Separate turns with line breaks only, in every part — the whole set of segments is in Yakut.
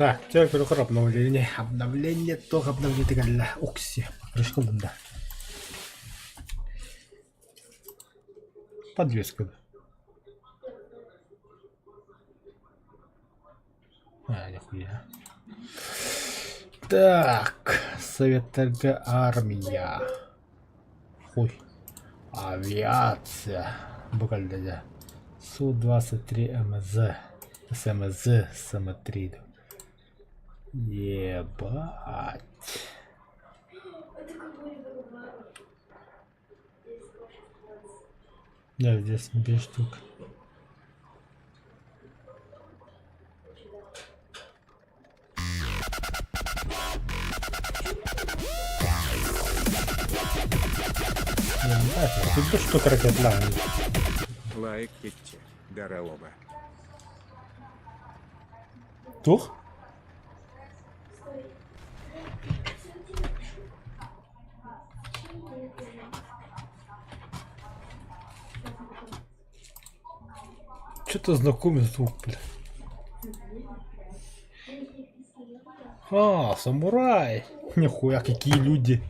Так, чэ, көрө обновление. Обновление туох обновление кэллэ? Укси, покрышка ыллым да. Подвеска. А, нихуя. Так, советтарга армия. Хуй. Авиация. Бу кэллэ дьэ. Су-23 МЗ. СМЗ СМ-3. Ебать. Да, здесь две штук. Тут штук ракетлаан.
Лайк кетче, даралоба.
Туох? Что-то знакомый звук, бля. А, самурай! Нихуя, какие люди.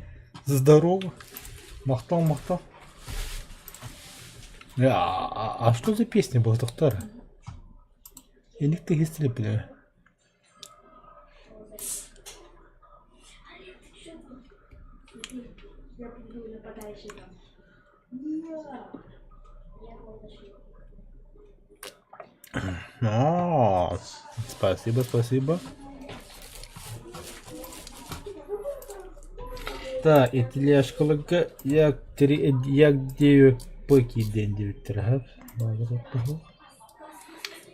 Здорово. Махтал, махтал. А, а, а что за песня была, доктор? Я никто не бля. А, спасибо, спасибо. Так, итилиашкаларга як як диэбиппэ киирдиэн диэбиттэрэ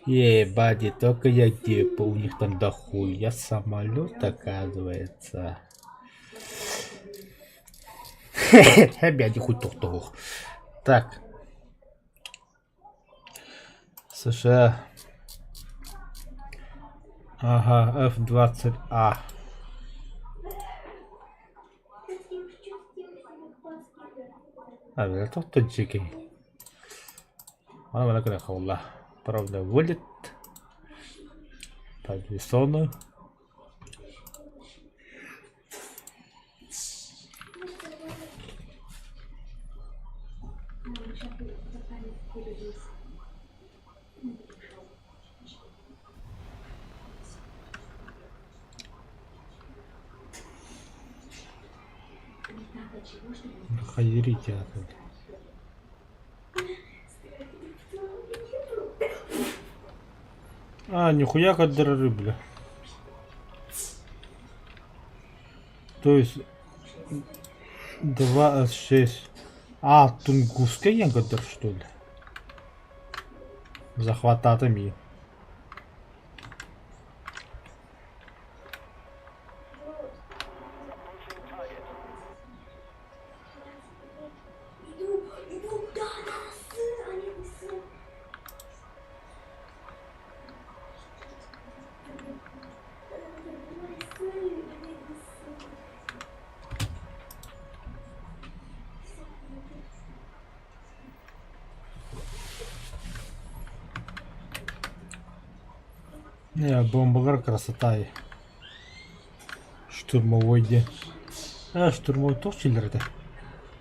Ебать, только я типа у них там дохуя самолет оказывается. Опять хуй тохтоох. Так. США. Ага, F-20A. А, это таджики. Ана манна Правда, вылет. Подвесоны. Хайрите А, нихуя как дыры, бля. То есть 2 6. А, Тунгусская ягода, что ли? Захвататами. Не, бомбалар красота. Штурмовой де. А, штурмовой туох чиллэр этэ?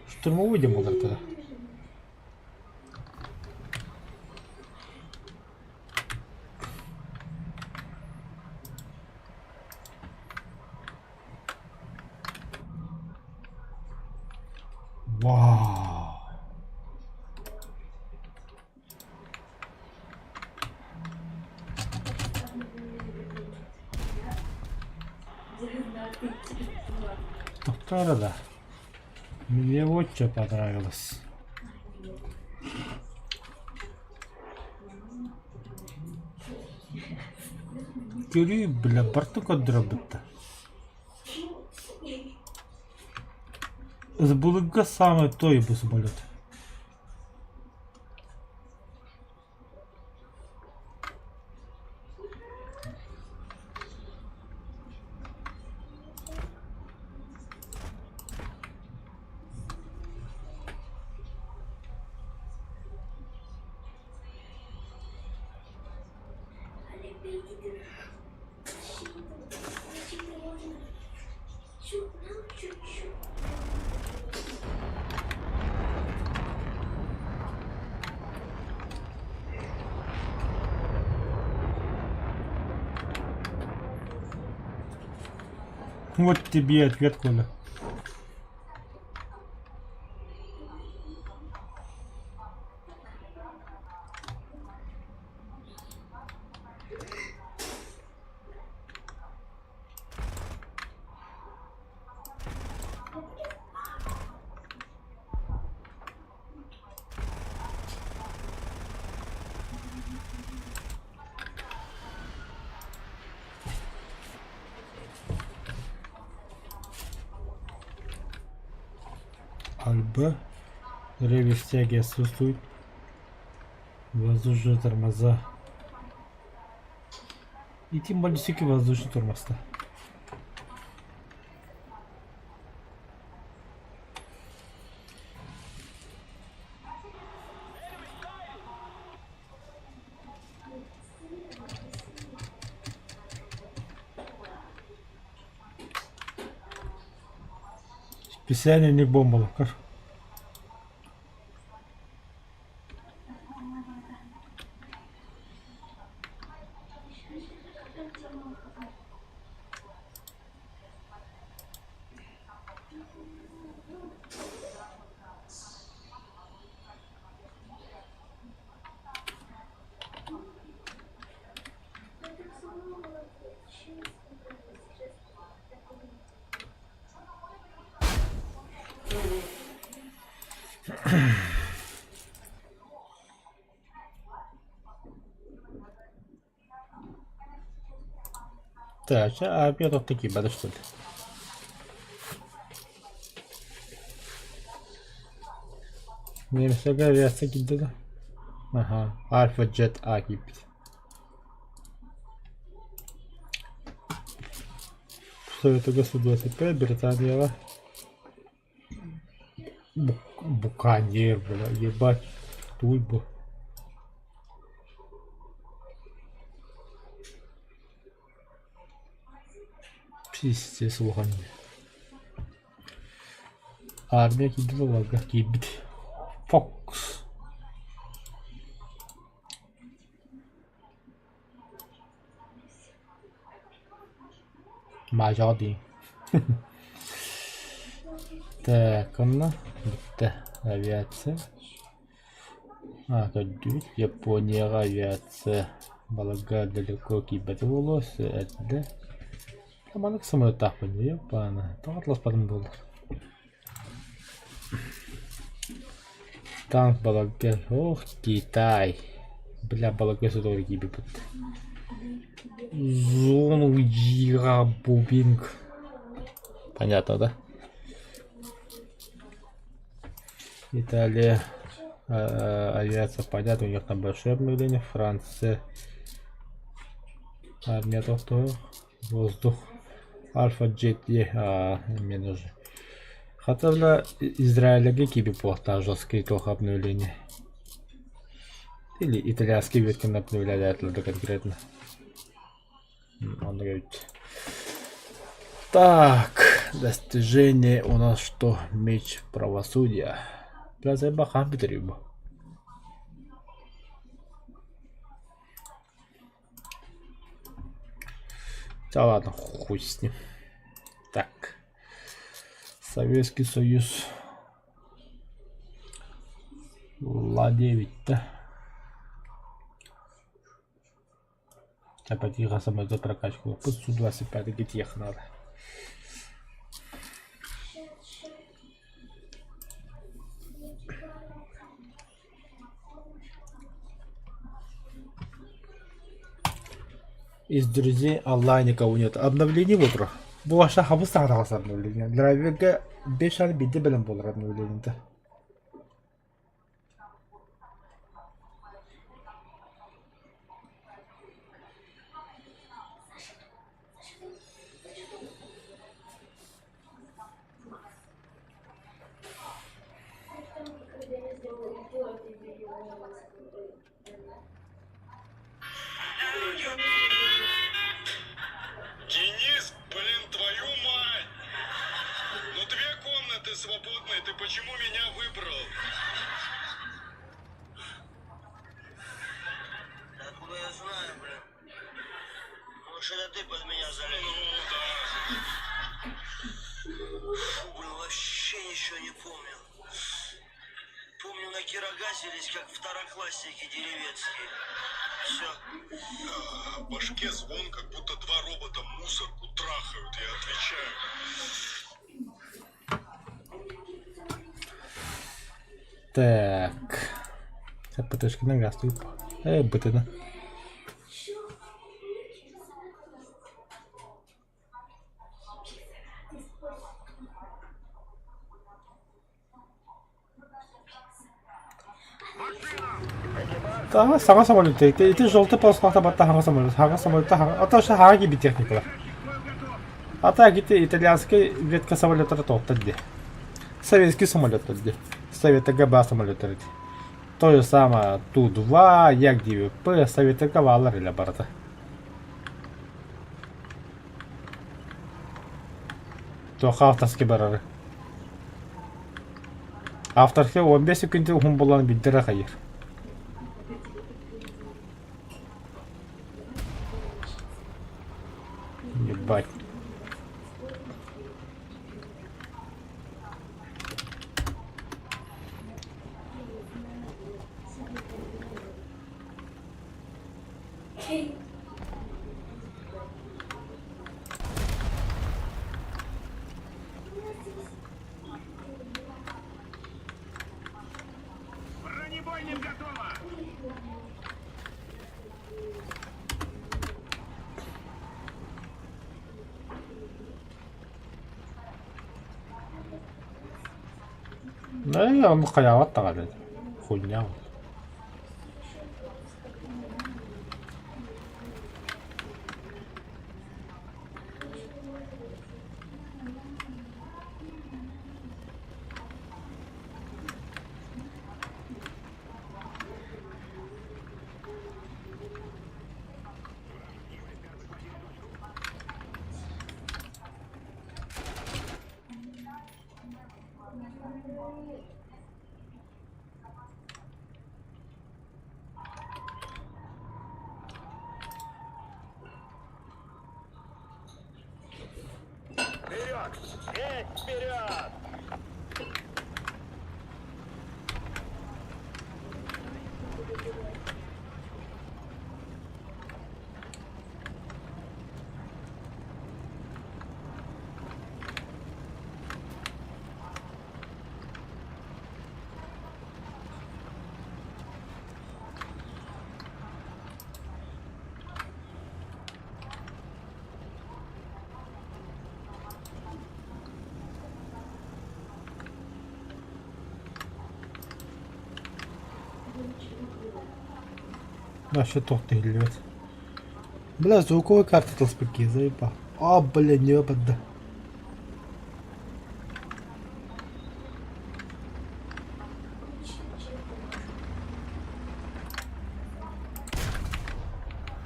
Штурмовой диэн буолар этэ. Вау! Тохтоо да. Мне вот что понравилось. Көрүүй, бля, барты көрдөрөбүт да. Былыргы самый той бу самолет. Вот тебе ответ, Коля. Альбы реверс-тяги отсутствует. Воздушные тормоза. И тем более воздушный тормоза. Специально не бомбалар. Так, а я тут такие бады, что ли? Немецкая авиация киирдэ да? Аха, Альфа Джет А киирбит. Советуга 125, Британияҕа Буканьер, бля, ебать, туй бу. Пиздец улахан Армия киирбит олорго киирбит. Фокс. Маажаҕа дии. Так, онно бүттэ. Авиация. А, көрдүбүт. Японияҕа авиация баларга далеко киирбэтэ буолуо, эрдэ. Маннык самолеттаахпын дии, ёппаана. Тоҕо атласпатым буоллар. Танк баларга, ох, Китай. Бля, баларга сотору киирбиппит. Зону Бубинг. Понятно, да? Италия, авиация, понятно, у них там большое обновление. Франция, армия тохтоо, воздух. Альфа Джет а, мне нужен. Хата бля Израильга киби буолтаа жесткий туох обновление. Или итальянский веткин обновляли да конкретно. Он говорит. Так, достижение у нас что? Меч правосудия. Бля, заебахан бүтэрүү. Да ладно, хуй с ним. Так. Советский Союз. Ла-9 да? Чапатиха самолета прокачку Су-25 гитьех надо. Из друзей онлайн никого нет. Обновление выбора. Бу ваша хабыс таһаҕас обновление. Драйверга 5 ар биирдэ бэлэм буолар обновлениета.
Денис, блин, твою мать! Ну две комнаты свободные, ты почему меня выбрал?
Откуда я знаю, блин? Может, это ты под меня залез?
Ну да.
Фу, блин, вообще ничего не помню. Помню, накирогасились, как второклассники деревенские. Все.
А, в башке звон, как будто два робота мусорку трахают, я отвечаю.
Так. ПТшкина газ Э, БТна. Таҥас саҥа самолет ити ити желтый полосалаах батта хаҥа самолет хаҥа самолетта хаҥа ата вообще хаҥа киирбит техникалар. Ата ити итальянский ветка самолеттара тоқтар дии. Советский самолеттар дии. Советага баа самолеттар ити. То же самое Ту-2, Як-9П, Советага баалар илэ барыта. Туохха авторский барары. Авторский 15 секунд уһун буолан билдэрэ хайыр. Ебать.
Бронебойным готово!
Э, он хайаабат даҕаны хуйня.
Вперед! Весь вперед!
Вообще туох иһиллибэт. Бля, звуковой карта толспаки, заебал. А, бля, не да.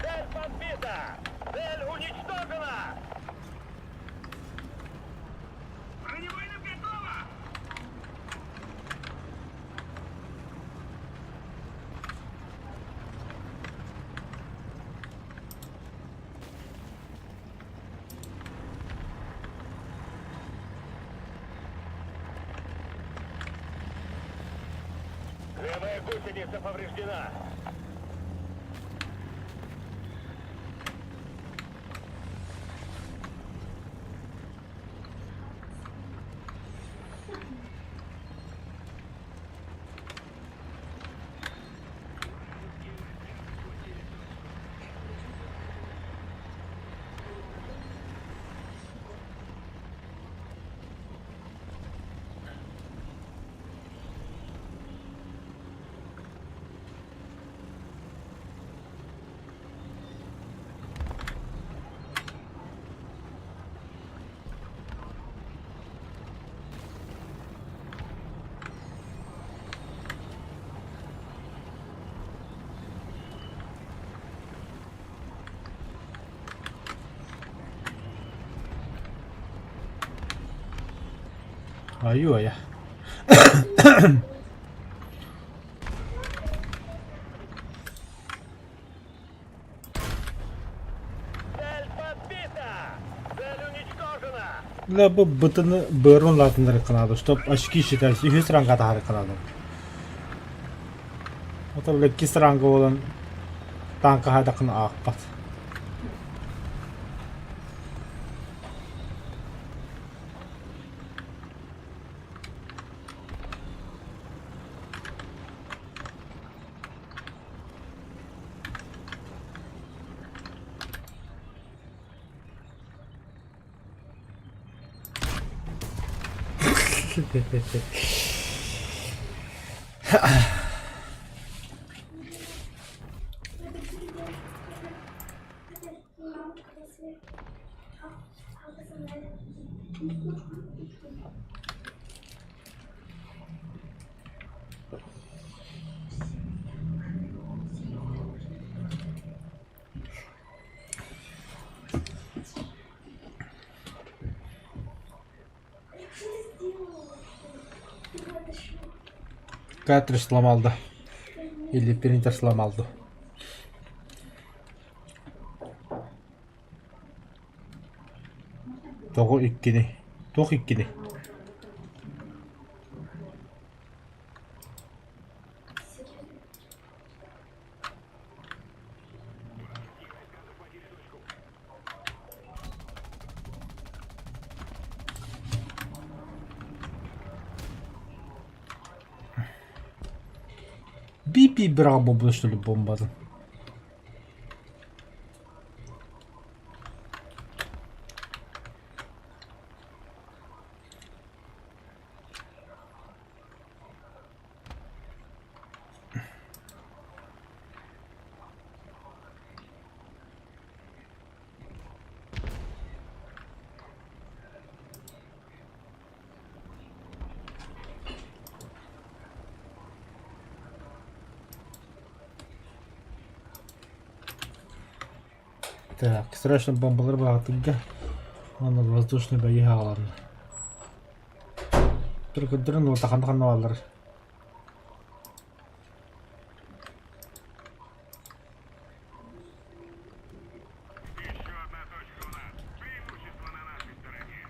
Цель подбита! Цель уничтожена! Бронебойным готово! Гусеница повреждена!
Айуу-айа.
Цель подбита! Цель уничтожена!
Бля, бу бытыны быарын улаатыннарыахха наада, чтоб очки считать, үһүс ранга таһаарыахха наада. Ото бля иккис ранга буолан танка хаайдаххына аахпат. Картридж сломал да. Или принтер сломал да. Тоҕо иккини? Туох иккини? Би-би быраҕа буолбута что ли буомбатын? Так, срочно бомбалары баҕатырга уонна воздушный бои хааланна. Түркүддэрин уотаханна ханна бааллар.
Еще одна точка у нас. Преимущество на нашей стороне.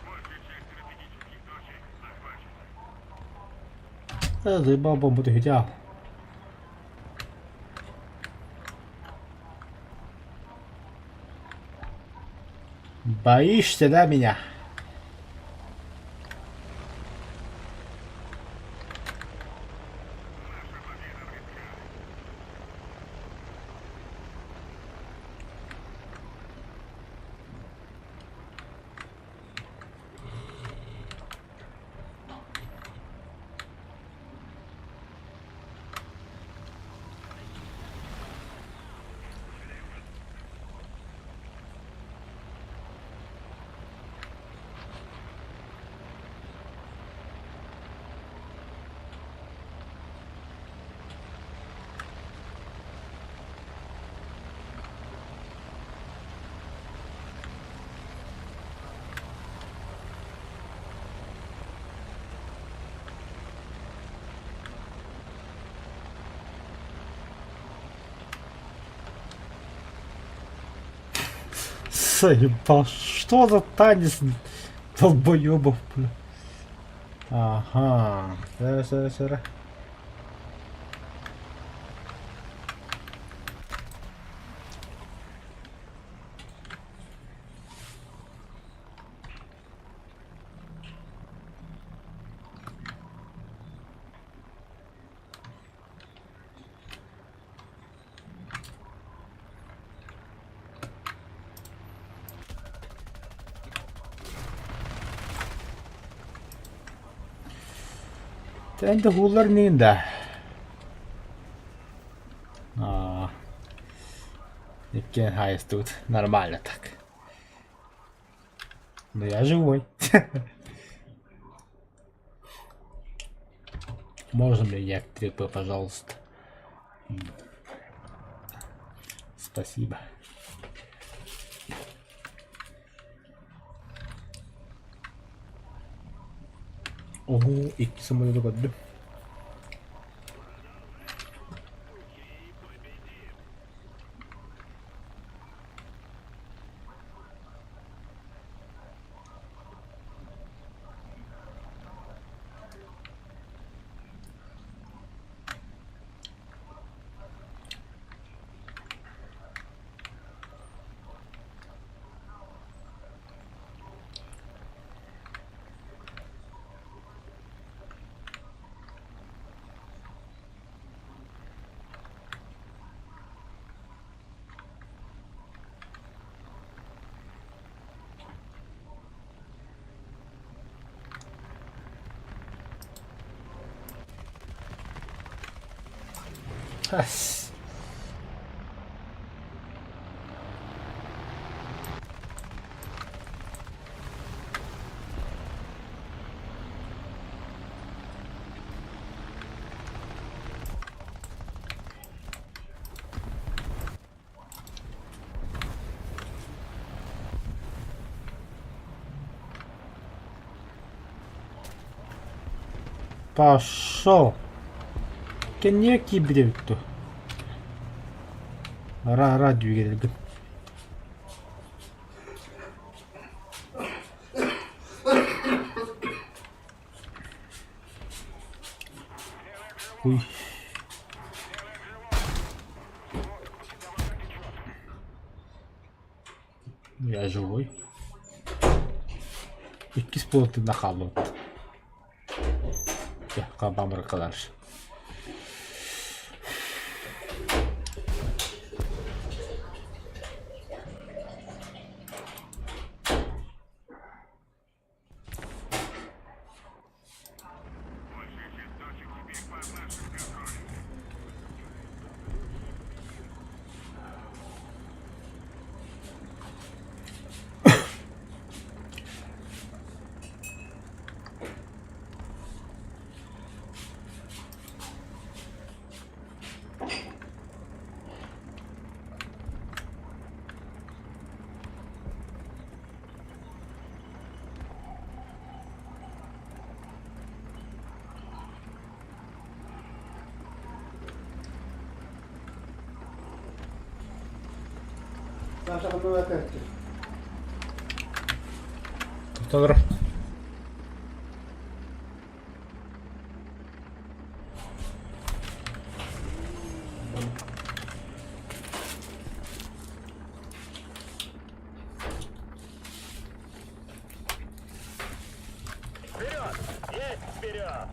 Большая часть стратегических точек захвачена.
Э, заебал бомбу ты хотел. Боишься, да, меня? Заебал, что за танец долбоебов, бля. Ага, сара, сара, сара. Эн да уһууллар иннигин да? Аа, иккиэн хаайыстыбыт. Нормально так. Но я живой. Можно мне як 3П, пожалуйста? Спасибо. Ого, икки самолету көрдүм. Ас. Пошел. Кэнниэ киирбит эбит дуу? Ра радио Уй. Я живой. Иккис буолан тыына хааллыбыт. Дьэ, хабаамырыкалар.
Большая часть точек теперь под нашим контролем.
Саша, ханна этээччи?
Толору.
Вперед! Есть вперед!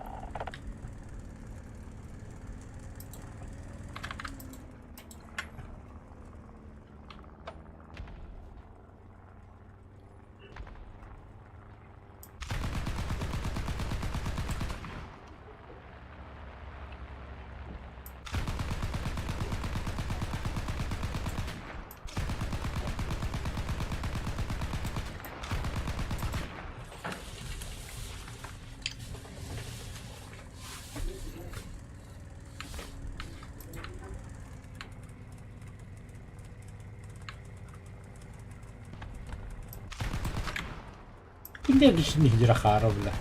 Кимдэ кишини Хааров да?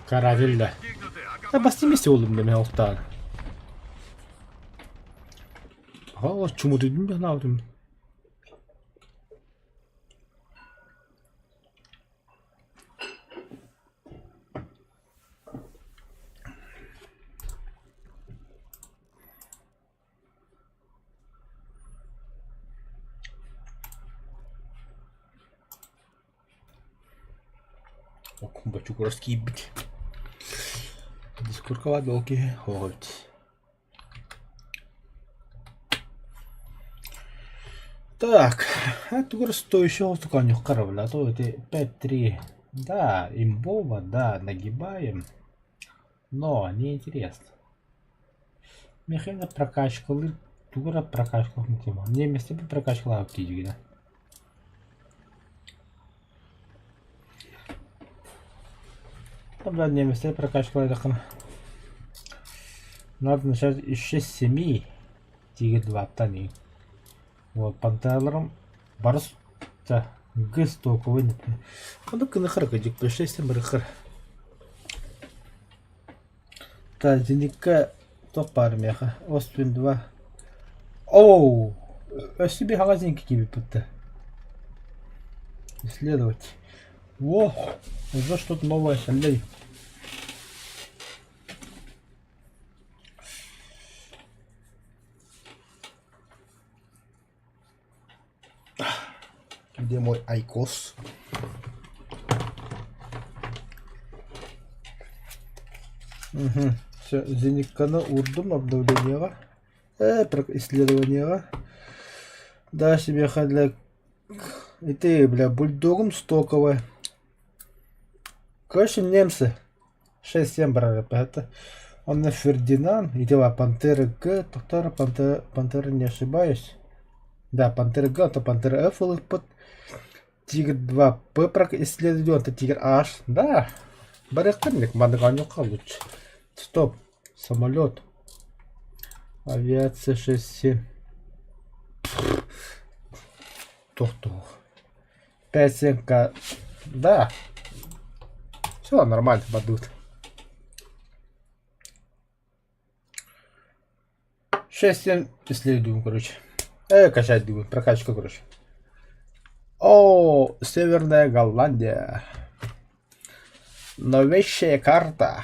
Каравель да. Да басты олум деме оқтан. Ха, чуму дедим ben aldım. Бочугурас киирбит. Дискуркалаат ол киһи суох эбит. Так, тугу стоящего стаканчик бля, то это 5-3. Да, имбово, да, нагибаем, но неинтересно. Михаил прокачкалыыр, тугу эрэ прокачкалыыр тема. Немецтэр прокачкалаабыт дии Да, немецтэр прокачкалаатаххына надо начать еще с семи тигр дваттан и вот пантераларым бары гыс токовый Ону кыныхар кыдьык шестен барыхар Та зеникка туох баар миэхэ Остин 2 Оу өссө биир хаҥас зеники киирбиппит Исследовать. Во, уже что-то новое шалей. Где мой айкос? Угу. Все, зеникканы уурдум обновлениеҕа. Исследованиеҕа. Дальше миэхэ для ити бля бульдогум стоковая. Короче, немцы 6-7 барар это. Он Фердинанд, и дела Пантера Г, Токтора Пантера, Пантера не ошибаюсь. Да, Пантера Г, это Пантера Ф под Тигр 2 П исследователь, это Тигр H. Да, барыктырник, маннык лучше. Стоп, самолет. Авиация 6-7. Тух-тух. 5-7 К. Да. Все нормально, бодут. 6-7 исследуем, короче. Качать думаю, прокачка, короче. О, Северная Голландия. Новейшая карта.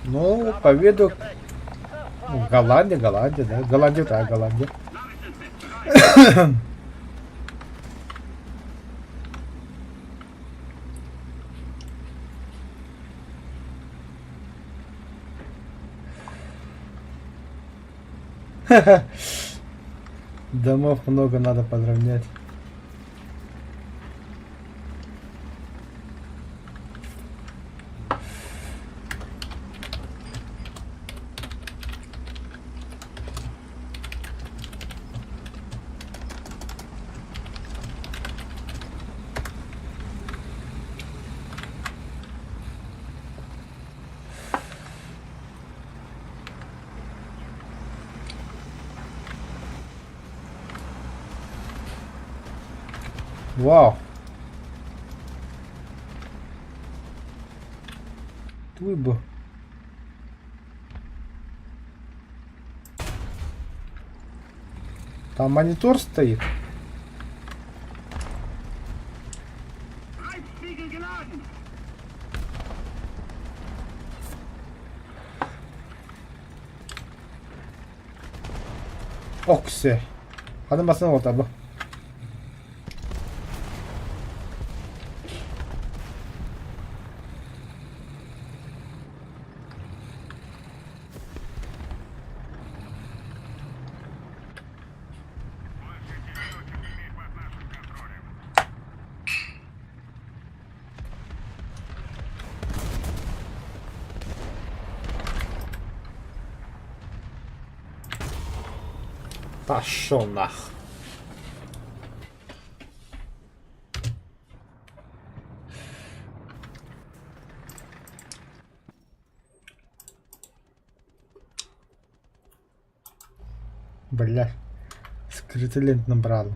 Ну, по виду... Ну, Голландия, Голландия, да. Голландия, да, Голландия. Домов много надо подровнять. Вау! Туй бу? Там монитор стоит. Оксе. Ханан басынан уолта бу. Пошел нах. Бля, скрытый лент набрал.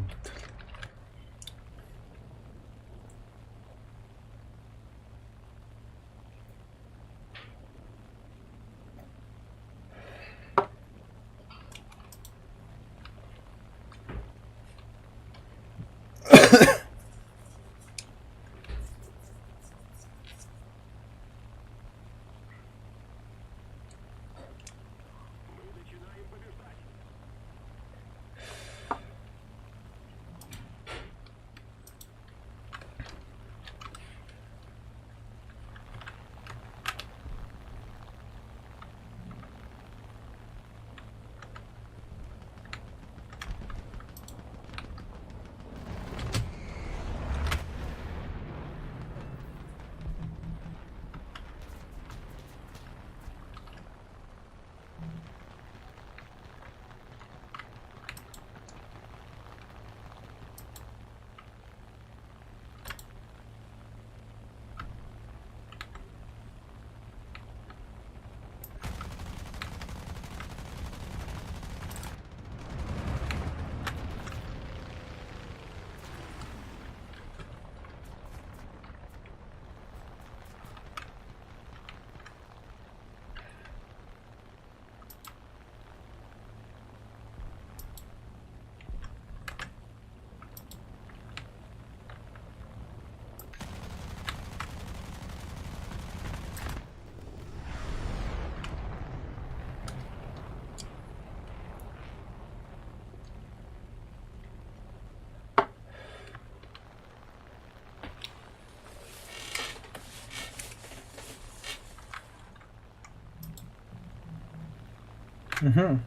Угу.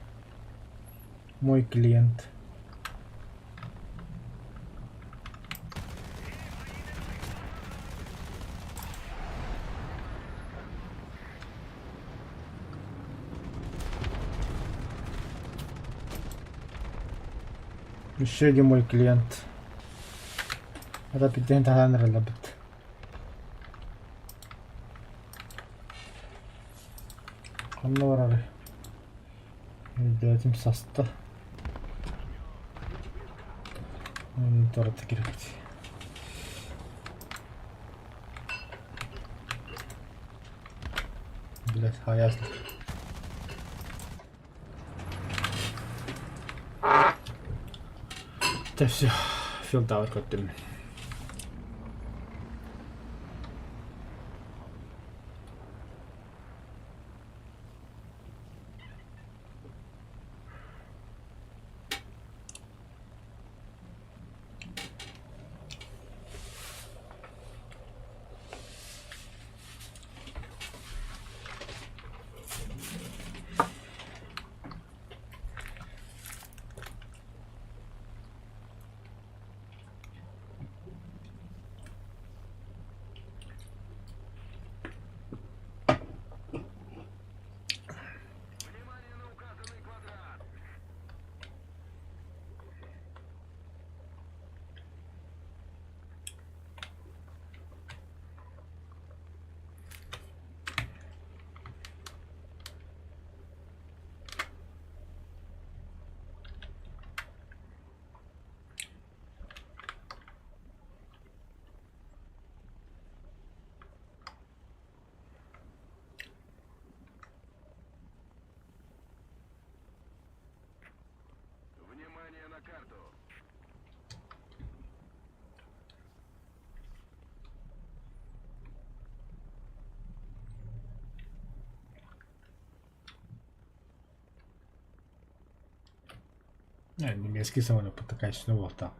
Мой клиент. Еще один мой клиент. Это питэн таһаан эрэлэбит. Ханна барарый? Өйдөөтүм саста. Торта кирбит. Блять, хаясно. Это все. Филдавар көттүм.
Внимание на указанный квадрат! Внимание на карту!
Немецкий самолет потакаешь, ну вот так.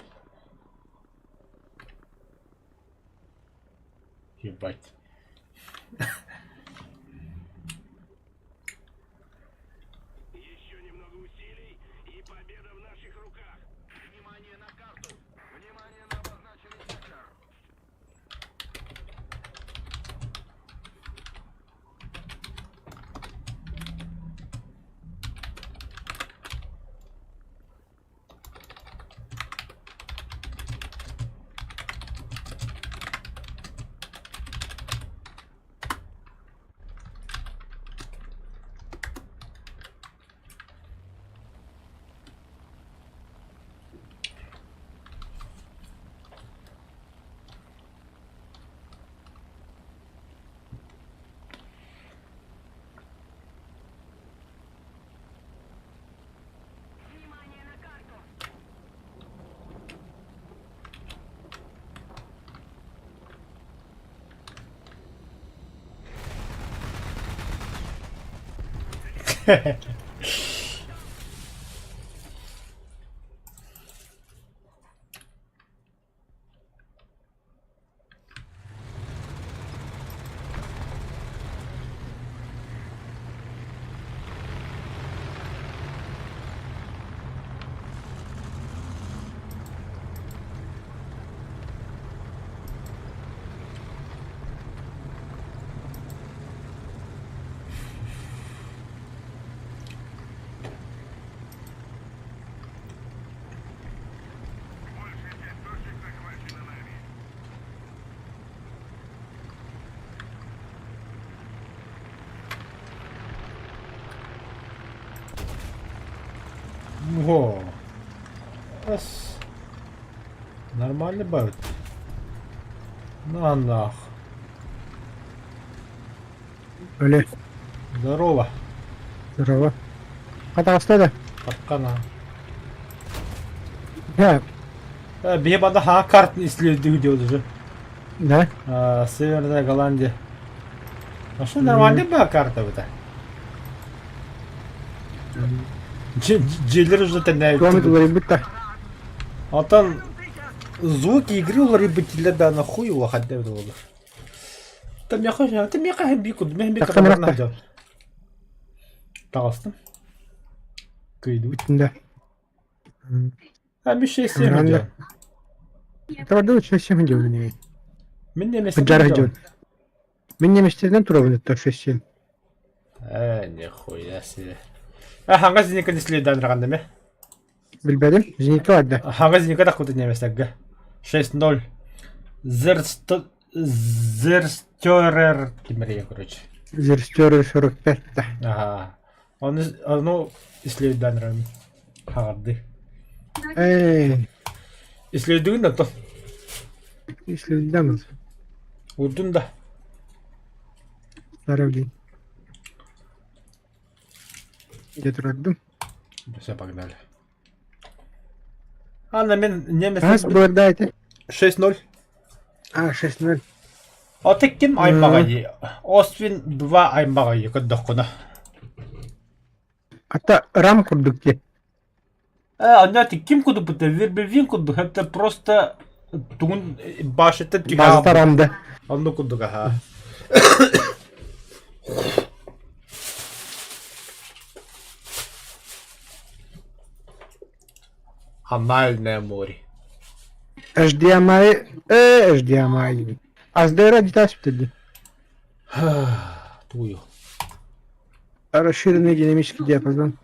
Ебать.
Еще немного усилий, и победа в наших руках! Внимание на карту! Внимание на обозначенный сектор!
Внимание на карту!
Большая часть точек захвачена нами.
Во. Ас. Нормально бавит. На нах.
Өлө.
Здорово.
Здорово. Хатаҕаста да?
Паккана.
Да.
Биһи бада ха карт исследую делать уже.
Да?
Северная Голландия. А что нормальная была карта это? Дьиэлэр уже
Туом уларыйбыт да.
Оттон звуки игры уларыйбыт да нахуй улахан эбит буолар. Та миэхэ та миэхэ би куд миэхэ би
Тахсан
кытарна дьон. Таҕыстым. Кыйдыбыт.
Бүтүн да.
А ми 6-7 дьон.
Табардыбыт 6-7 дьон.
Мин немецтерден
Кыдьар дьон. Мин немецтерден турабын это 6-7.
Э, нихуя себе. А ханга зеника не следан рагандаме.
Билбэтим. Зенитка барда.
Ханга зеника такута немецтерге. 6-0. Зерсто... Зерстерер тимирия, короче.
Зерстерер 45 да.
Ага. Ону, ону ислейдан рам. Хагарды.
Эй,
Ислейдүгүн да то.
ислейдамыз.
Урдун да.
Старый Где турардым?
Все, погнали. Анна, мен немец...
Хас буордаайте.
6-0.
А, 6-0.
Аты ким аймаҕай? Освин 2 аймаҕай көрдөххүнэ.
Ата рам курдук дии.
Э, онно ким курдук Вербевин курдук, это просто тугун башыттан түһэ
Базата рамда.
Оннук курдук аха. Анальное море.
HDMI, э, HDMI. HDR дитаспитedi.
Тую.
Расширенный динамический диапазон.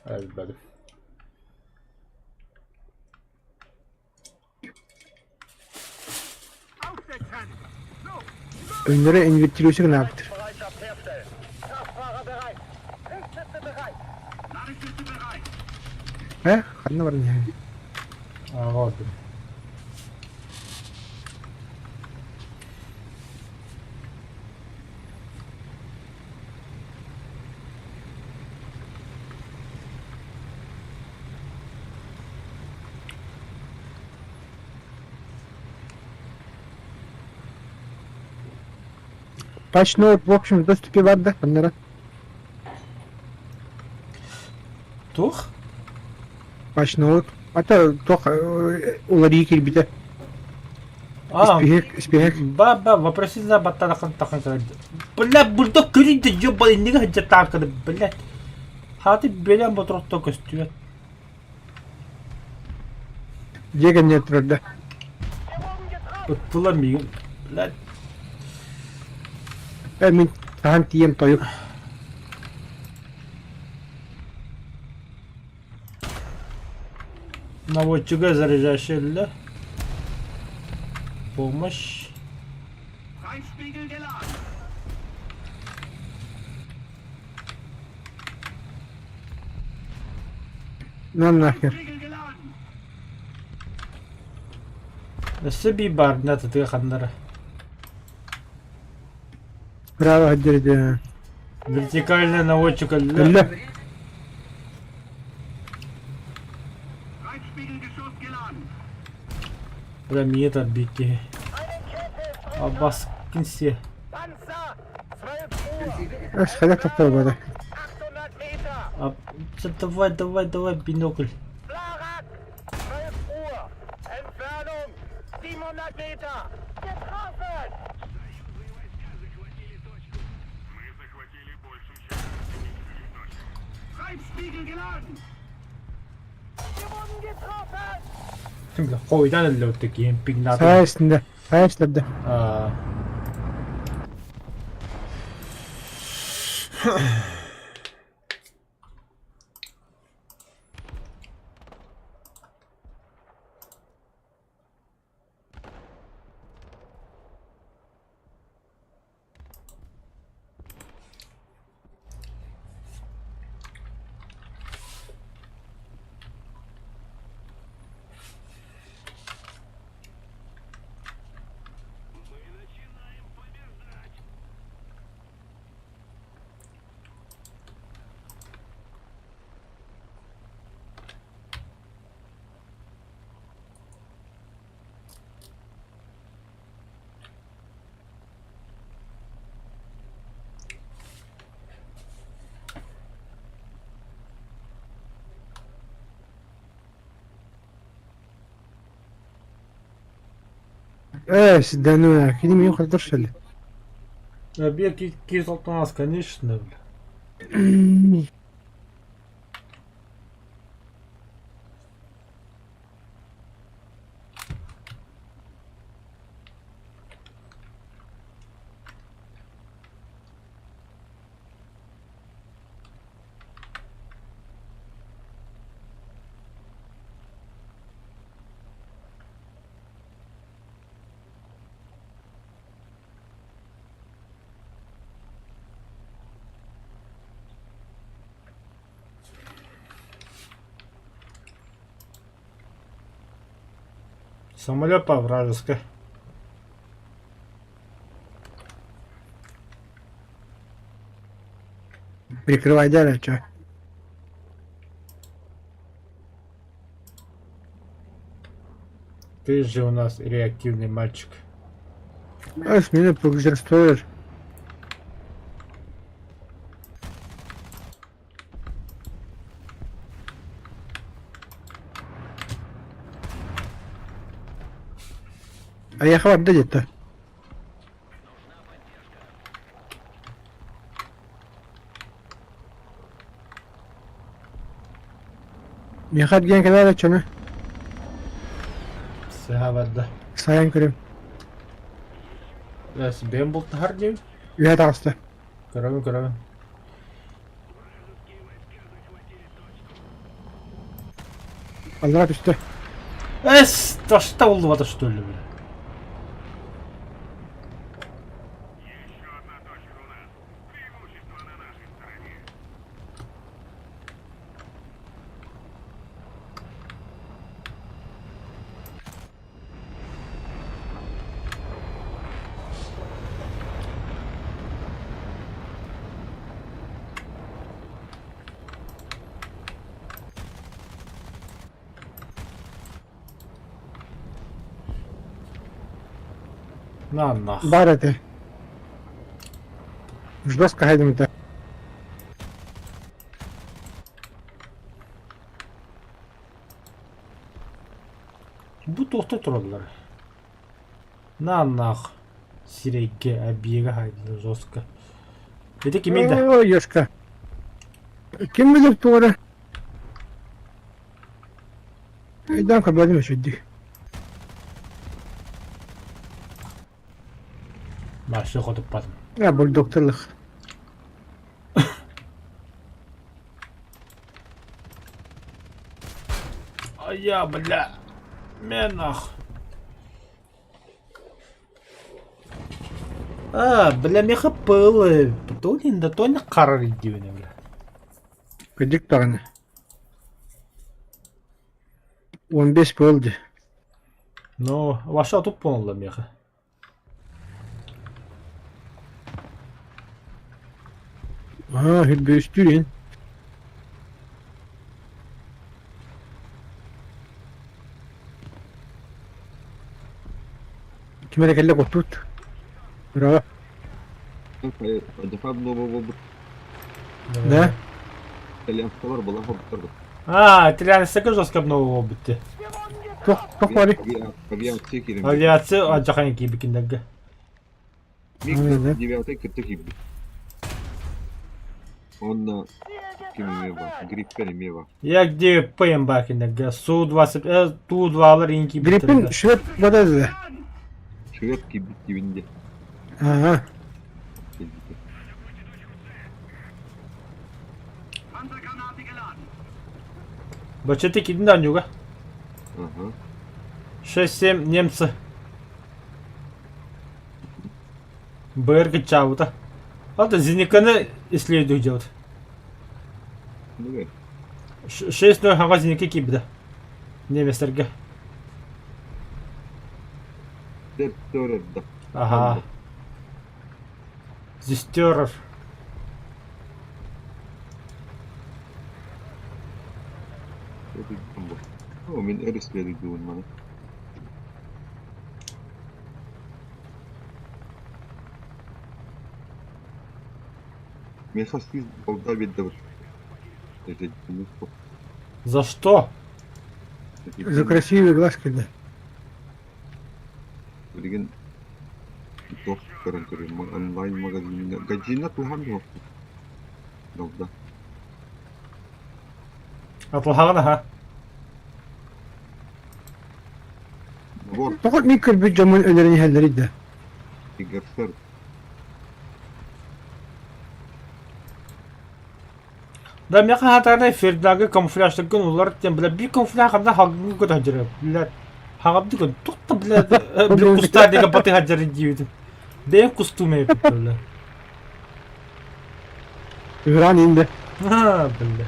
Элбэдим.
Önlere инвертирующий наптыр. Э, ханна бар не.
Ага,
Patch note в общем доступе бар да, ханнара.
Тух?
Patch note. Ата тох уларыы кирбитэ.
А,
Испиһек, испиһек.
ба ба вопросительно баттарахан тахан Бля, бульдог көрүйді, ёбаный, неге ханча танканы, блядь. Хаты белен ботрохто көстүбэт.
Дьиэ кэннигэр турар да.
Ыттылар миигин, блядь.
Э, мин хаһан тиийэн тойук.
Наводчига заряжающая Помощь.
На нахер.
Өссө би баарына тытыга ханнара.
Право отдельно.
Вертикальная наводчик
Өллө.
Бля, мне это бики. Абас кинсе.
Ас хайдах тохтор бада.
А, давай, давай, давай, бинокль. Хойдан өллөттө кемпинг
Саа үстүндэ. Саа үстүндэ. Ээ, сидэну кини мин хотор шелли.
Объект Кизалтанас, конечно, бля. Самолет по вражеской.
Прикрывай дальше, чё?
Ты же у нас реактивный мальчик.
А смена погрустуешь. А я хват где-то. Миэхэ эргийэн кэлээр оччону
Сыһа барда.
сайан көрүм.
Бэйэм бултаһар диэбит.
Үөһэ таҕыста.
Көрөбүн көрөбүн.
Аллара түстэ.
Эс, тошта буллубата что ли, бля? На нах.
Баар этэ. Жестко хайдымыта.
Бу туохта тураллар? На нах. Сирэйгэ объега хайдылар жестко. Ити кимий да?
Ой, Ёшка. Ким билэр туора? Айдаан көрбөтүм үчүгдик.
Маршы хотуппатым.
Я бульдогтарлых.
А я, бля. Менах. А, бля, меха пылы. Тонин да тони қарар идиуне, бля.
Кырдьык даҕаны. 15 буолду.
Ну, ваша тут поняла меха.
Аа, хүрбүстүүр Ким эрэ кэллэ куттуут. Браво. Да?
А, итальянецтэргэ жестко обнового бүттэ.
Туох туох баарый?
Авиация алдьархайын киирбикиннэргэ.
Да.
Девятый кытта киирбит. Онно ким эмиэ бар, Гриппен эмиэ бар.
Я где ПМ бакиннэргэ Су-20, Ту-2-лар иин
Гриппин
киирбиттэр.
швед бада да.
Швед киирбит диибин дии.
Аа.
Кэлбитэ.
Бачаты киирдин да анньуга.
Аха.
6-7 немцы. БР кыччаабыта. Ата зениканы исследуй делать.
Ну
6-0 хаҥа зеника киирбитэ. Немецтергэ.
Терторерда.
Ага. Зестеров.
О, мин өр исследуйдуун маны. Миэхэ сүүс балда биэрдэ
За что?
За красивые глазки, да.
Билигин туох көрөн көрүм онлайн магазиҥҥа гаджина туһан дуо? Долда.
Атылһаҕын аха.
Бор
Тоҕо мин көрбүт дьоммун өлөрөн иһэллэрий да?
Герсер
Да миэхэ хаатаарай Фердагы камуфляжтаргын улар диэн бля биир камуфляж ханна халгыҥҥа көтө сылдьар бля хаҕабды көн туох да бля бля кустаардыга батыһа сылдьар диэбитим бэйэм кустуум эбит бля
Ыраан иһин
А, бля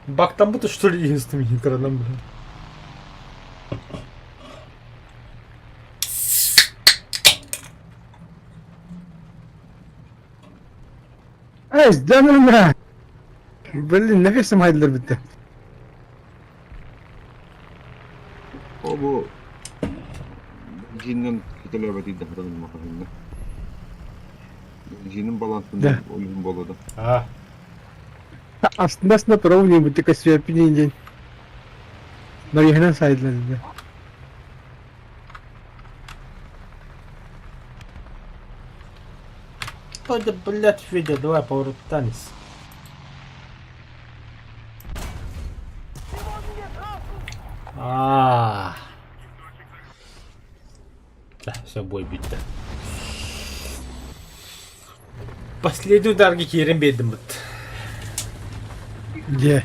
Бактаммыт что ли единственным экраном бля.
Эй, сдамына! Блин, нафиг самайдылар бүттэ.
О бу бензиннэн кителээбэтий да хатаныммакаһынна. Бензинин балансын
Да.
ойуун буолла да.
А,
Астында тура бүттэ көстүөппүн диэн. Нарыйынан сайдылар да.
Что это, блядь, Федя, давай поворот танец. А. Да, все, бой бүттэ. Последний ударга киирэн биэрдим бут.
Дьэ.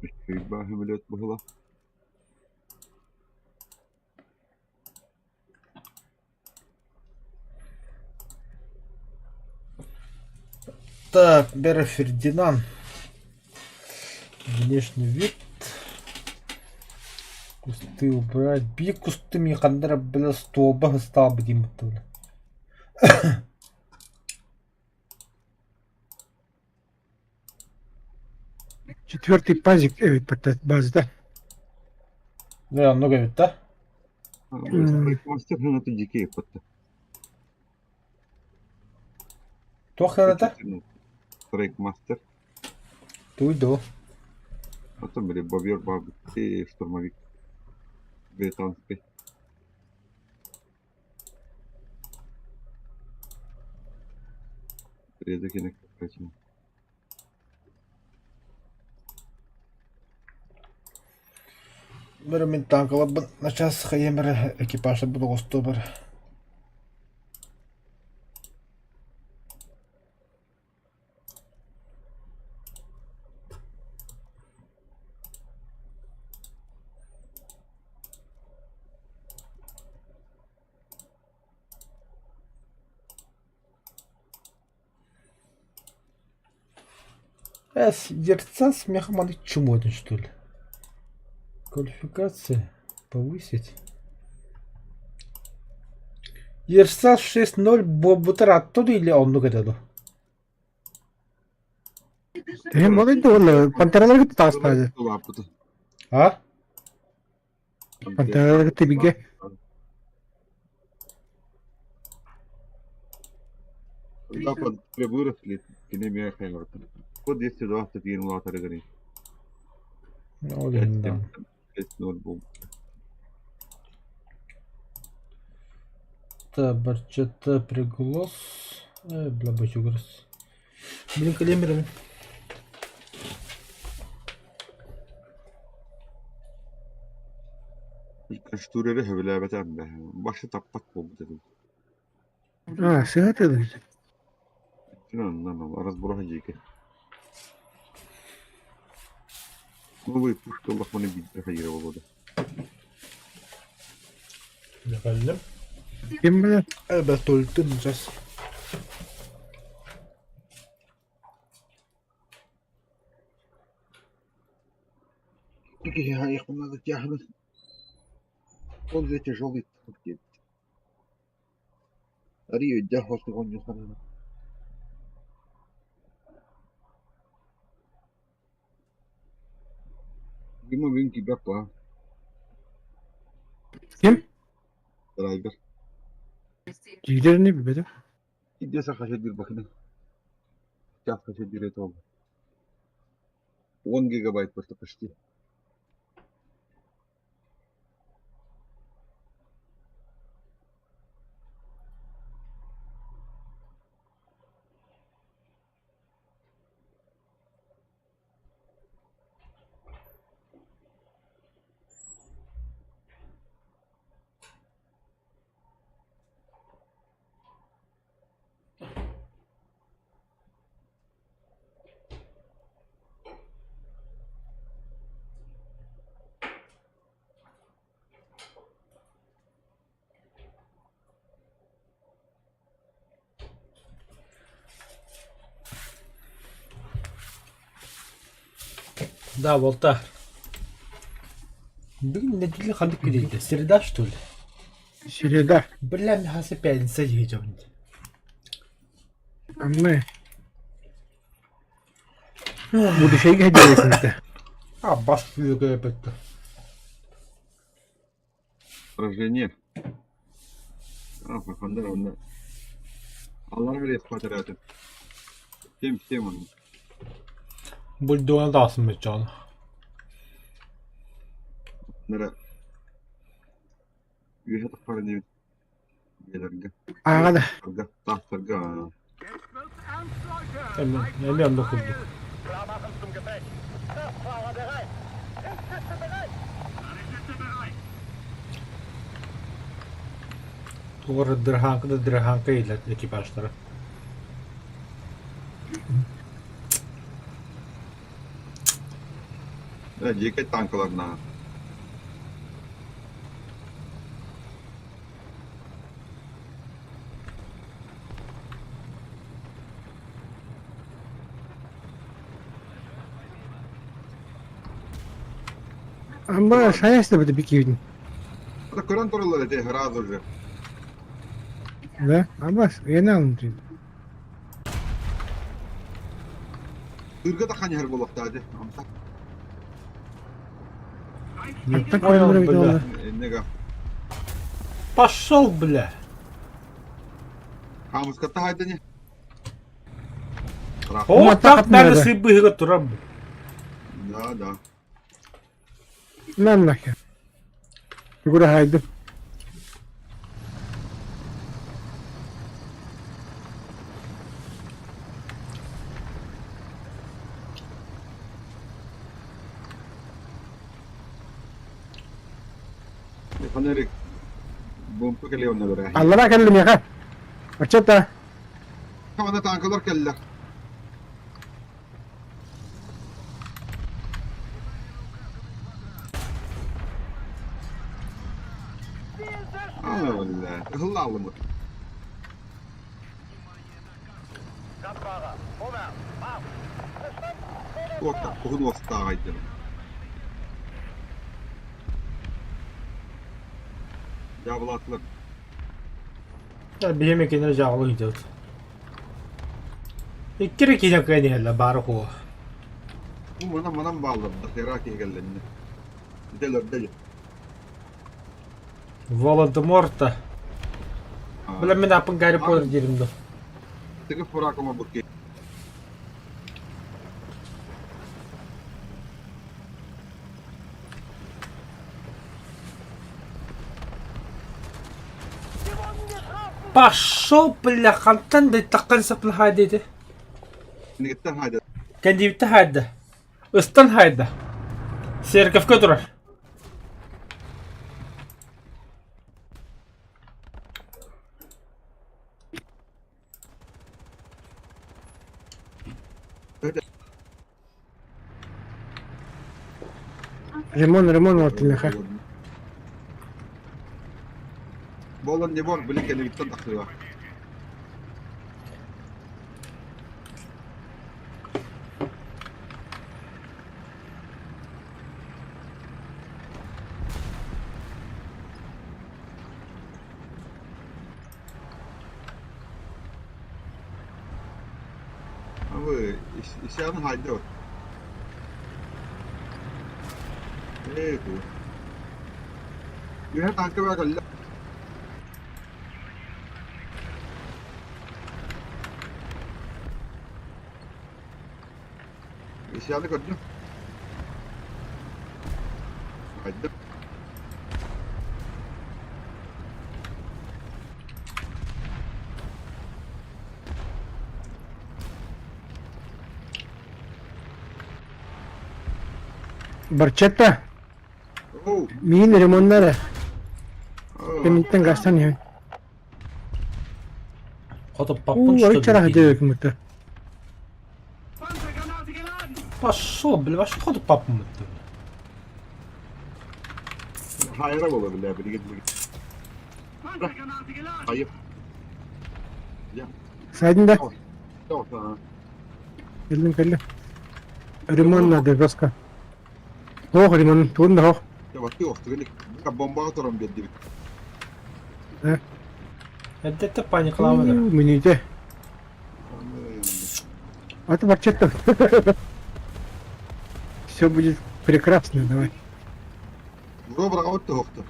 Үчүгэй сөмөлүөт быһыла.
Так, Бера Фердинанд. Внешний вид. Кусты убрать. Биир кусты мин ханна эрэ бля столба ыстаабыт диэн быттыбына.
Четвертый пазик эбит база да.
Дьэ оннук эбит да?
Мастер гранаты дикие подта.
Туох граната?
Страйк мастер.
Туй дуо?
Потом были бобер бабы штурмовик. Британский. Резакинек короче.
Бөрө мин танкаларбын начаас хайыам эрэ экипажтарбын оҕустуом эрэ. Эс, дерца смехом аны чмо что ли? Квалификация повысить. Ерса 6-0 буолбутар оттуда или оннук этэ дуо?
Э, молодец, уолла. Пантералар кытта таҕыстаҕа.
Лаппыта.
А?
Пантералар кытта бигэ.
Да, под выросли, кинемия хайвата. Код 221 латары гори.
Ол иһин да.
5-0 был.
Барчата приглас. Бля, бачуграс. Блин, калемерами.
Штуреры хөбүлээбэтэ башы таппат буолбут этим.
А, сыһа
Разброха дьиэки. Новый пушка лахманы биирдэ хайыра буолуо.
Михайлым.
Ким билэр?
Эбэ төлтүн сейчас.
Он же тяжелый диэбит. Арый өйдөөх оонньуу Дима бүгүн киирбэт дуо?
Ким?
Драйвер.
Киирэрини билбэтим.
Иде саха диир бакына. Чааска диир этэ буолла. 10 гигабайт просто почти.
Да, Волта. Бүгүн неделя ханнык күнүйдэ? Среда, что ли?
Среда.
Бля, михасы пятница дьиһдьэбин.
Анны. Будущайга делается.
А, бас күйөкө эпетте.
Поражение. А, хандар онно. Аллар били квадраты. Всем всем он.
Бульдуна дасын мечон.
Нара. Үөһэ тахсар инибит. Дьиэлэргэ.
Ааҕа да.
Тарга, таастарга.
Эми, эми онно курдук. Тугар дырханка да дырханка илэр экипажтара.
Э, дьиэкэй танкаларына.
Амба шаясты бит бикибин.
Это көрөн тураллар эти сразу же.
Да? Амба ена алын.
Ырга да ханьар буолуохтаа дии. Амсак.
Не
Так
понял,
көрөн
бля.
бля.
Эннега.
Пошел, бля.
Хаамыскатта хайдани.
О,
Ну,
так
так
надо
надо.
сыбыга турам.
Да, да.
Нам нахер. Тугура хайды.
Фонарик. Бомба кэлиэ онно бэрэ.
Аллара кэллим яха. Ачата.
Хамана танкалар кэллэр. Аа, бля. Ыһыллаалымыт. Туохта, куһун уостааҕайдым. Дьаабылаатылар.
Биһим экинер жаҕалы ыйдыбыт. Иккири киһи кыайан иһэллэр баара хуо.
Бу манан манан бааллар, дохера киһи кэллэннэ. Ити өлөрдө дьэ.
Волан-де-Морта. Бля, мин аппын Гарри Поттер диирим дуо?
Тыгы фурак оҥорбут киһи.
Пошел, бля, хантан да таххан сапын хаайда
Кинигиттэн хаайда.
Кэндиибиттэ хаайда. Ыстан хаайда. Церковка турар.
Ремон, ремон оттилеха.
Болон не бор, били кэннигиттэн тахсыа. Абы, исян хайдо. Ээ, ту. Үһэ танка баа кэллэ. Исяны көрдүм. Хайдах?
Барчетта.
Оу.
Миин ремоннара.
Аа.
Кэмиттэн гастан иһэн.
Хоту паппын
Уу,
что ли?
арыччараха дьиэбит
Пошел, бля, вообще хоту паппын
Хайра буола бile билигин билигин. Хайып. Я.
Сайдын да.
Тоҕо.
Кэллим кэллим. Ремонт надо жестко. Суох риман тугун да суох.
Баттыы охтугун бомбаҕа туран биэрдибит.
Эрдэттэ паникалаама да.
Мүнүүтэ. А ты вообще-то. Все будет прекрасно, давай.
Бро быраҕабыт туһуохту.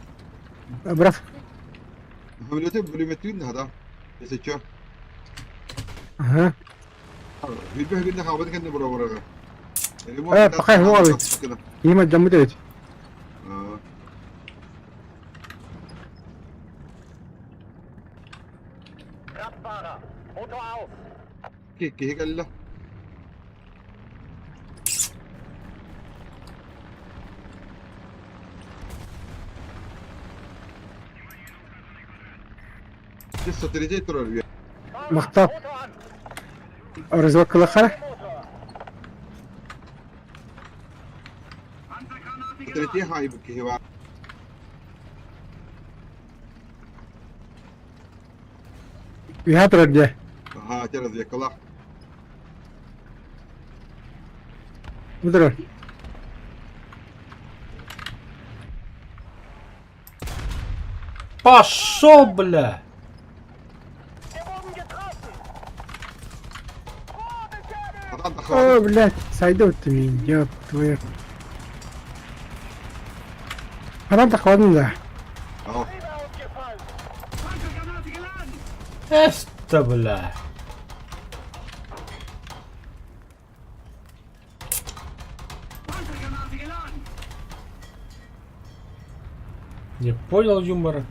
Брат.
Бүлөтө бүлүмөттүүн да, если чё.
Ага.
Билбэ билне хаабыт кэннэ бро быраҕа.
Э, пока его Има дьаммыт эбит.
Киһи кэллэ. Смотрите турар
Махтал. Разводкалахара.
Смотрите хайбы киһи бар.
Үһэ турар дьэ.
Аха, те разведкалах.
Бу турар.
Пошел, бля!
О, блядь, сойду ты меня, ёб твою. Ханан тахладым да.
Эста, бля! Не понял юмора.